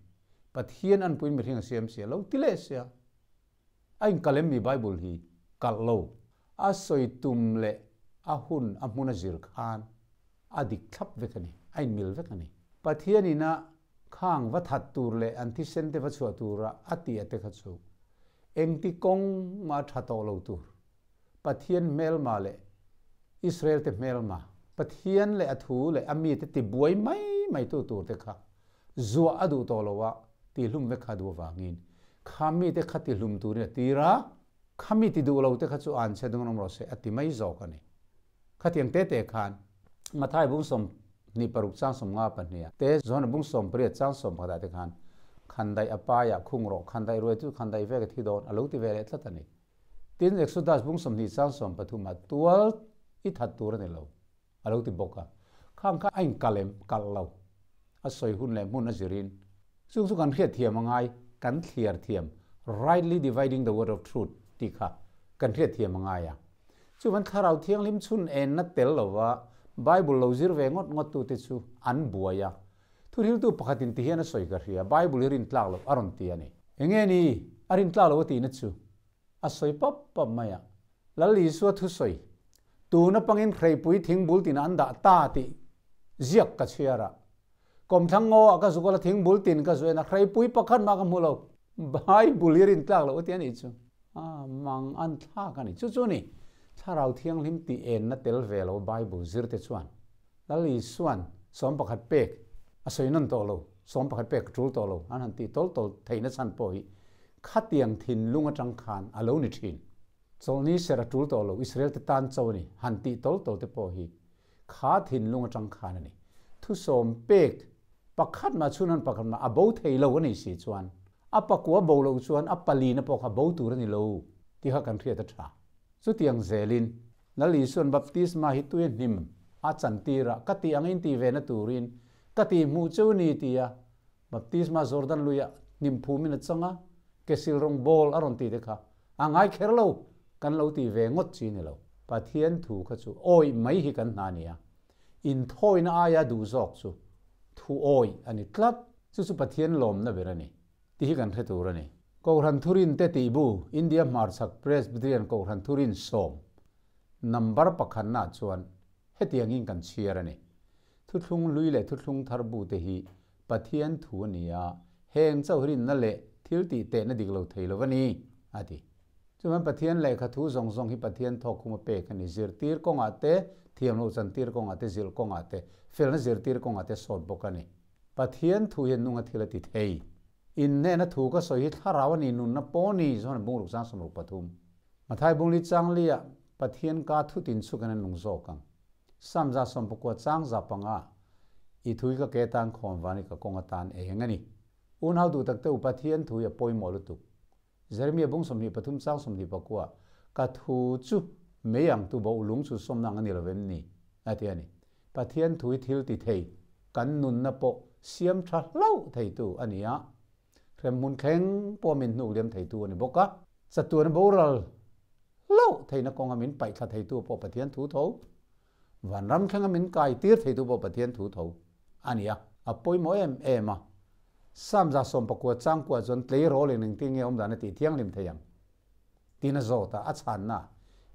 S1: Pathian anpuiin mihring a siam sia lo ti leh sia. A inkalh em mi Bible hi kalh lo. A sawi tum leh a hun a hmun a zir khan a dik thlap vek a ni, a inmil vek a ni. Pathian ina khang va that tur leh an thisen te va chhuah tura a tih a te kha chu engti kawng mah a tha tawh lo tur. Pathian hmelma leh Israel te hmelma, Pathian leh a thu leh a mite tibuai mai mai tu tur te kha zuah a duh tawh lo a, tihlum vek kha a duh avangin kha mite kha tihlum turin a tir a, kha mi ti duh lo te kha chu an chhe dawng rawng rawh se a ti mai zawk a ni. Khatiang te te khan Mathai bung 26 chang 52 ah te Johana bung 18 chang 11 ah te khan khandaih a paiah khung rawh, khandaih ruai chu khandaih vek a thi dawn a lo ti ve leh tlat a ni. Tin, Exodus bung 20 chang 13 ah tual i that tur a ni lo a lo ti bawk a. Khang kha a inkalh em? Kalh lo. A sawi hun leh hmun a zirin. Chung chu kan hriat thiam a ngai, kan thliar thiam, rightly dividing the word of truth, tih kha kan hriat thiam a ngai a. Chuvan Thlarau Thianghlim chhun enna tel lova Bible lo zir ve ngawt ngawt tute chu an buai a. Thuhriltu pakhatin ti hian a sawi ka hria, Bible hi rintlak loh a rawn ti a ni. Enge ni a rintlak loh a tihna chu? A sawi pap pap mai a. Lal Isua thusawi, Tuna pangin hreipui thingbul tin an dah ta tih ziak ka chhiar a. Kawmthlang ngaw ah ka zuk ala thingbul tin ka zuain a hreipui pakhat mah ka hmu lo. Bible hi rintlak loh a ti a nih chu. A mang an thlak a ni. Chu chu ni, Thlarau Thianghlim tih enna tel ve lo Bible zir te chuan Lal Isua'n 11 pek a sawi nawn tawh lo, 11 pek a tul tawh lo an han tih tawl tawl theihna chhan pawh hi khatiang thinlung atang khan a lo ni thin. Chawlhni ser a tul tawh lo, Israel te tan cho a ni, han tih tawl tawl te pawh hi kha thinlung atang khan a ni. Thusawm pek pakhat mah chhunhan pakhat mah a bo thei lo a nih si chuan a pakua bo loh chuan a palina pawh kha bo tur a ni lo tih kha kan hriat a tha. Chutiang zelin Lal Isua'n baptisma hi tui a hnim a chantir a, ka tih angin tih ve na turin ka tih hmuh cheu ni tia baptisma Jordan luia hnim phumin a chang a, kesil rawng bawl a rawn tih te kha a ngai kher lo, kan lo tih ve ngawt chi ni lo. Pathian thu kha chu awih mai hi kan hna nia, inthawina aia duh zawk chu thu awih a ni tlat, chu chu Pathian lawmna ber a ni. Tih hi kan hre tur a ni. Kohhran Thurin te tih bu, India hmarchhak Presbyterian Kohhran Thurin sawm, number pakhatnaah chuan hetiangin kan chhiar a ni. Thuthlung hlui leh thuthlung thar bu te hi Pathian thu a ni a, heng chauh rinna leh thil tih tehna dik lo thei lo a ni, a ti. Chuan Pathian lehkha thu zawng zawng hi Pathian thawkkhum a pek a ni. Zirtir kawngah te, thiamloh chantir kawngah te, zilh kawngah te, felna zirtir kawngah te sawt bawk a ni. Pathian thu hian nunga thil a ti thei. In hnena thu ka sawi hi thlarau a ni nunna pawh ni zawn bungruk chang 63. Mathai bungli chang liah Pathian ka thu tin chhuk in a nung zawk ang. Sam 19 chang 5 i thu hi ka ke tan khawn van i ka kawng atan eng a ni. Unau duh tak te u Pathian thu hi a pawimawh lutuk. Jeremiah bung 23 chang 29 ka thu chu mei ang tu bo lung chu sawmna ang a ni lo vem ni? A ti a ni. Pathian thu hi thil ti thei, kan nunna pawh siam tha hlauh theitu a ni a, hremhmun thleng pawh min hnuk liam theitu a ni bawk a, chatuan boral hlauh theihna kawnga min paihthla theitu pawh Pathian thu tho, vanram thlenga min kai tir theitu pawh Pathian thu tho a ni a, a pawimawh em em a. Psalm 19 chang kua chuan tleirawl in engtin nge awmdan a tih thianghlim thei ang? Tin a zawt a, a chhanna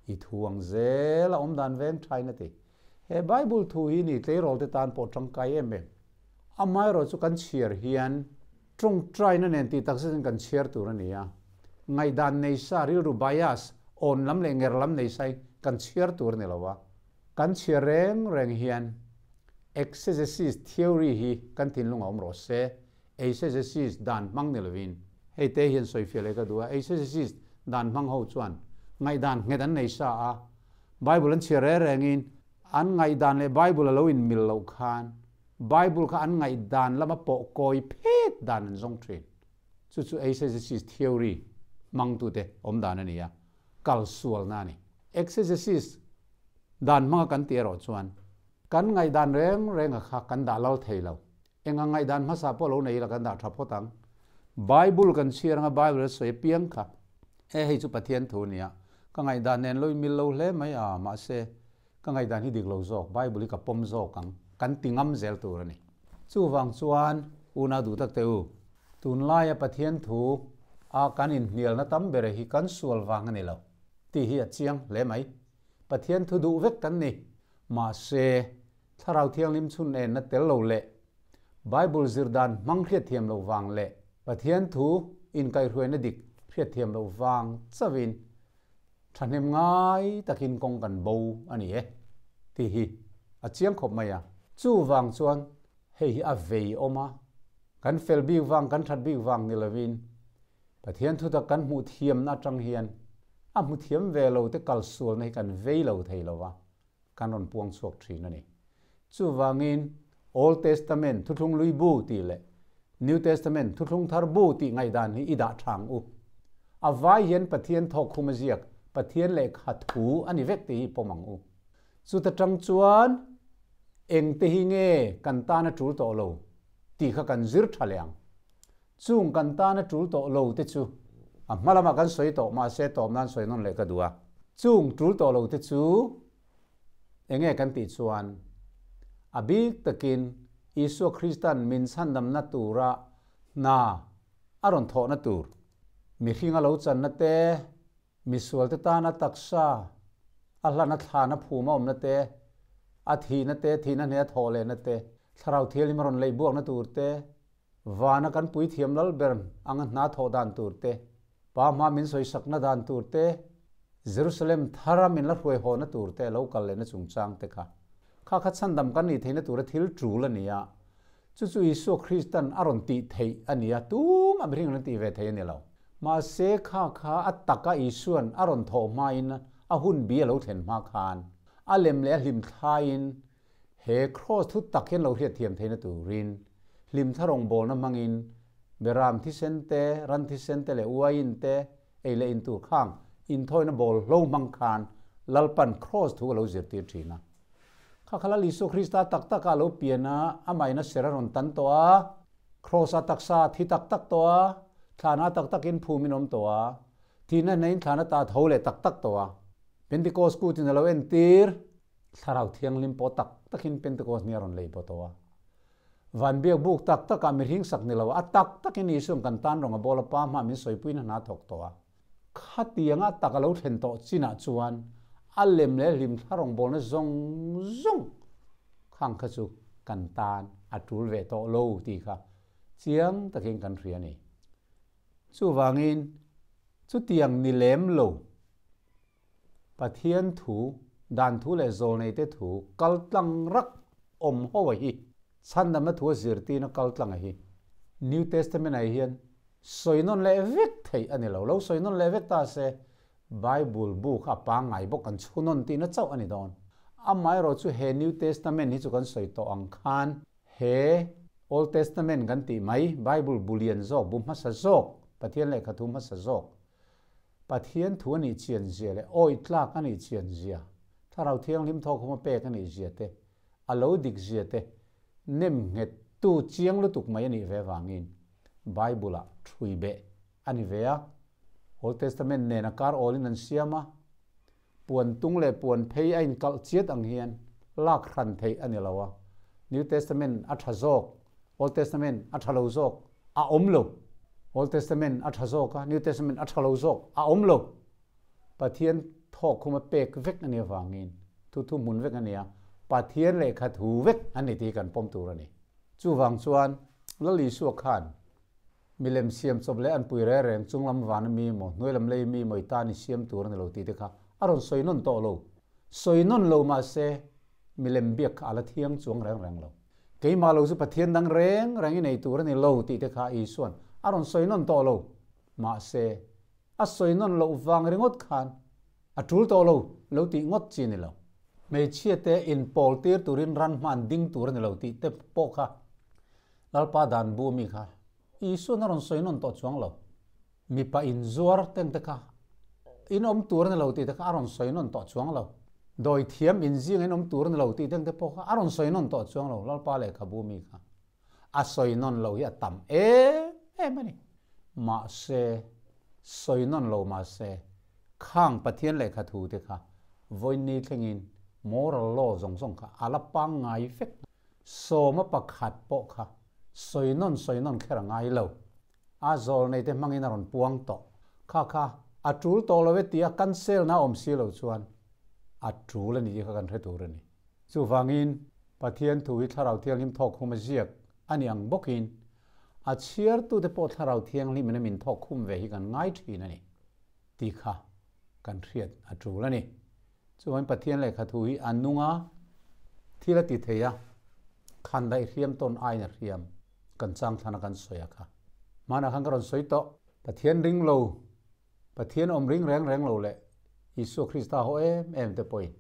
S1: i thu ang zel a awm dan veng thain a ti. He Bible thu hi ni tleirawl te tan pawh tangkai em em. Amaherawh chu kan chhiar hian tawngtaina nen tih tak zetin kan chhiar tur a ni a. Ngaihdan nei sa rilru bias, awn lam leh nger lam nei sa hi kan chhiar tur a ni lo a. Kan chhiar reng reng hian exegesis theory hi kan thinlung a awm rawh se. Eisegesis dan hmang ni lovin, hei te hian sawifiah leh ka duh a, eisegesis dan hmang ho chuan ngaihdan nghet an nei sa a, Bible an chhiar reng rengin an ngaihdan leh Bible a lo inmil loh khan Bible kha an ngaihdan lama pawh kawi phet dan an zawng thin. Chu chu eisegesis theory hmangtute awm dan a ni a, kal sualna a ni. Exegesis dan hmanga kan tih erawh chuan. Kan ngaihdan reng reng a kha kan dah lal thei lo. Eng ang ngaihdan hmasa pawh lo nei ila kan dah tha phawt ang. Bible kan chhiar anga Bible a sawi apiang kha e hei chu Pathian thu a nia, ka ngaihdan nen lo in mil lo hle mai a, mahse ka ngaihdan hi dik lo zawk, Bible hi ka pawm zawk ang kan ti ngam zel tur a ni. Chuvang chuan unau duh tak teh u, tunlaia Pathian thu a kan inhnialna tam ber hi kan sual vang a ni lo tih hi a chiang hle mai. Pathian thu duh vek kan ni. Mahse, Thlarau Thianghlim chhun enna tel lo leh Bible zir dan hmang hriatthiam loh vang leh Pathian thu inkaihhruaina dik hriatthiam loh vang chauhin thahnem ngai takin kawng kan bo a ni e tih hi a chiang khawp mai a. Chuvang chuan hei hi a vei awm a, kan fel bik vang, kan that bik vang ni lovin Pathian thutak kan hmuh thiamna atang hian a hmu thiam ve lo te kalsualna hi kan vei lo thei lo va, kan rawn puang chhuak thin a ni. Chuvangin Old Testament Thuthlung Lui Bu tih leh New Testament Thuthlung Thar Bu tih ngaihdan hi i dah thang u. A vai hian Pathian thawkkhum a ziak, Pathian lehkha thu a ni vek tih hi i pawm ang u. Chuta tang chuan engte hi nge kan tan a tul tawh lo tih kha kan zir tha leh ang. Chung kan tana tul tawh lo te chu a hma lamah kan sawi tawh mahse tawp nan sawi nawn leh ka duh a. Chung tul tawh lo te chu eng nge kan tih chuan a bik takin Isua Kristan min chhandamna tura hna a rawn thawhna tur mihringa lo channa te, Misualte tana taksa a hlana thlana phum a awmna te, a thihna te, thihna hne a thawh lehna te, Thlarau Thianghlim a rawn leih buakna tur te, vana kan puithiam lal ber anga hna thawh dan tur te, Pa hma min sawisakna dan tur te, Jerusalem thara min la hruai hawna tur te a lo kal lehna chungchang te kha. Kha kha chhandam kan nih theihna tura thil tul a ni a, chu chu Isua Kristan a rawn tih theih a ni a, tumah mihring an tih ve thei a ni lo. Mahse kha kha a taka Isuan a rawn thawh hmain a hun bi a lo thlen hma khan a lem leh a hlim thlaiin he kraws thu tak hian lo hriatthiam theihna turin hlimthla rawngbawlna hmangin beram thisen te, ran thisen te leh uaiin te ei leh in tur khang inthawina bawl hlo hmang khan Lalpan kraws thu a lo zirtir thin a. Kha kha Lal Isua Krista tak taka a lo pian a, amahin a ser a rawn tan tawh a, kraws a taksa a thi tak tak tawh a, thlana tak takin phum in awm tawh a, thihna hnaiin thlana ta tho leh tak tak tawh a. Pentecost kutin a lo entir. Thlarau Thianghlim pawh tak takin Pentecost ni a rawn lei baw tawh a. Van biak buk tak takah mihring sak ni lo a tak takin Isuan kan tan rawng a bawl a pa hma min sawipuiin a hna thawk tawh a. Khatianga tak a lo thlen tawh chinah chuan a lem leh hlim thla rawngbawlna zawng zawng khang kha chu kan tan a tul ve tawh lo tih kha chiang takin kan hria a ni. Chuvangin chutiang ni lem lo. Pathian thu, dan thu leh zawlneite thu kal tlang rak awm ho a hi. Chhandamna thu a zirtirna kal tlang a hi. New Testament ah hian sawi nawn leh vek theih a ni lo. Lo sawi nawn leh vek ta se Bible bu kha a pangngai bawk kan chhu nawn tihna chauh a ni dawn. Amaherawh chu he New Testament hi chu kan sawi tawh ang khan he Old Testament kan tih mai Bible bu lian zawk, bu hmasa zawk, Pathian lehkha thu hmasa zawk Pathian thu a nih chian zia leh awi tlak a nih chian zia, Thlarau Thianghlim thawkhawm a pek a nih zia te, a lo dik zia te nem nghet tu chiang lutuk mai a nih ve vangin Bible ah thui beh a ni ve a. Old Testament nen a kar awlin an siam a, puan tung leh puan phei a inkalh chiat ang hian lak hran theih a ni lo a, New Testament a tha zawk, Old Testament a tha lo zawk a awm lo. Old Testament a tha zawk a, New Testament a tha lo zawk a awm lo. Pathian thawkkhum a pek vek a nih avangin thu thu hmun vek a ni a, Pathian lehkha thu vek a ni tih hi kan pawm tur a ni. Chuvang chuan Lal Isua khan Milem siam chawp leh an pui reng reng chung lam van a mi emaw, hnuai lam lei mi emaw i tan i siam tur a ni lo tih te kha a rawn sawi nawn tawh lo. Sawi nawn lo mahse milem biak kha a la thiang chuang reng reng lo. Keimah lo chu Pathian dang reng reng i nei tur a ni lo tih te kha Isua'n a rawn sawi nawn tawh lo. Mahse, a sawi nawn loh vang ringawt khan a tul tawh lo lo tih ngawt chi a ni lo. Hmeichhia te inpawl tir turin ran hma an ding tur a ni lo tih te pawh kha Lalpa dan bu mi kha Isuan a rawn sawi nawn tawh chuang lo. Mipa inzuar ten te kha in awm tur a ni lo tih te kha a rawn sawi nawn tawh chuang lo. Dawi thiam inzing in awm tur a ni lo tih deng te pawh kha a rawn sawi nawn tawh chuang lo, Lalpa lehkhabu mi kha a sawi nawn lo hi a tam em em a ni. Mahse, sawi nawn lo mahse, khang Pathian lehkha thu te kha vawiin thlengin moral law zawng zawng kha a la pangngai vek. Sawma pakhat pawh kha sawi nawn sawi nawn kher a ngai lo. A zawl nei te hmangin a rawn puang tawh. Kha kha a tul tawh lo e tia cancel na awm si lo chuan a tul a ni tih kha kan hre tur a ni. Chuvangin Pathian thu hi Thlarau Thianghlim thawk khum a ziak a ni ang bawkin a chhiartute pawh Thlarau Thianghlim in a min thawk khum ve hi kan ngai thin a ni tih kha kan hriat a tul a ni. Chuvangin Pathian lehkha thu hi a nung a, thil a ti thei a, khan daih hriam tawn aiin a hriam kan chang thlan a kan sawi a kha. Hmanah khan ka rawn sawi tawh. Pathian ring lo, Pathian awm ring reng reng lo leh Isua Krista haw em em te pawhin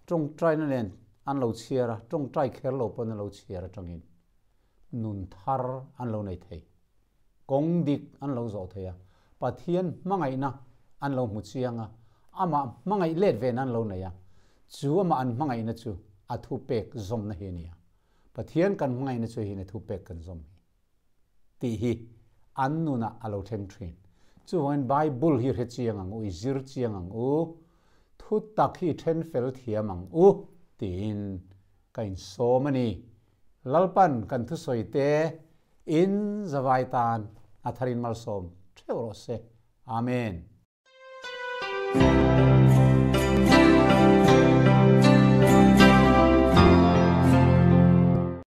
S1: tawngtaina nen an lo chhiar a, tawngtai kher lo pawn an lo chhiar atangin nun thar an lo nei thei. Kawng dik an lo zawh thei a, Pathian hmangaihna an lo hmu chiang a, amah hmangaih let ve nan lo nei a, chu amah an hmangaihna chu a thupek zawmna hi a ni a. Pathian kan hmangaihna chu hian a thupek kan zawm hi tih hi an nunah a lo thleng thin. Chuvangin Bible hi hre chiang ang u, i zir chiang ang u, thu tak hi i then fel thiam ang u tiin ka insawm a ni. Lalpan kan thusawi te in zavai tan a tharin malsawm theuh rawh se. Amen.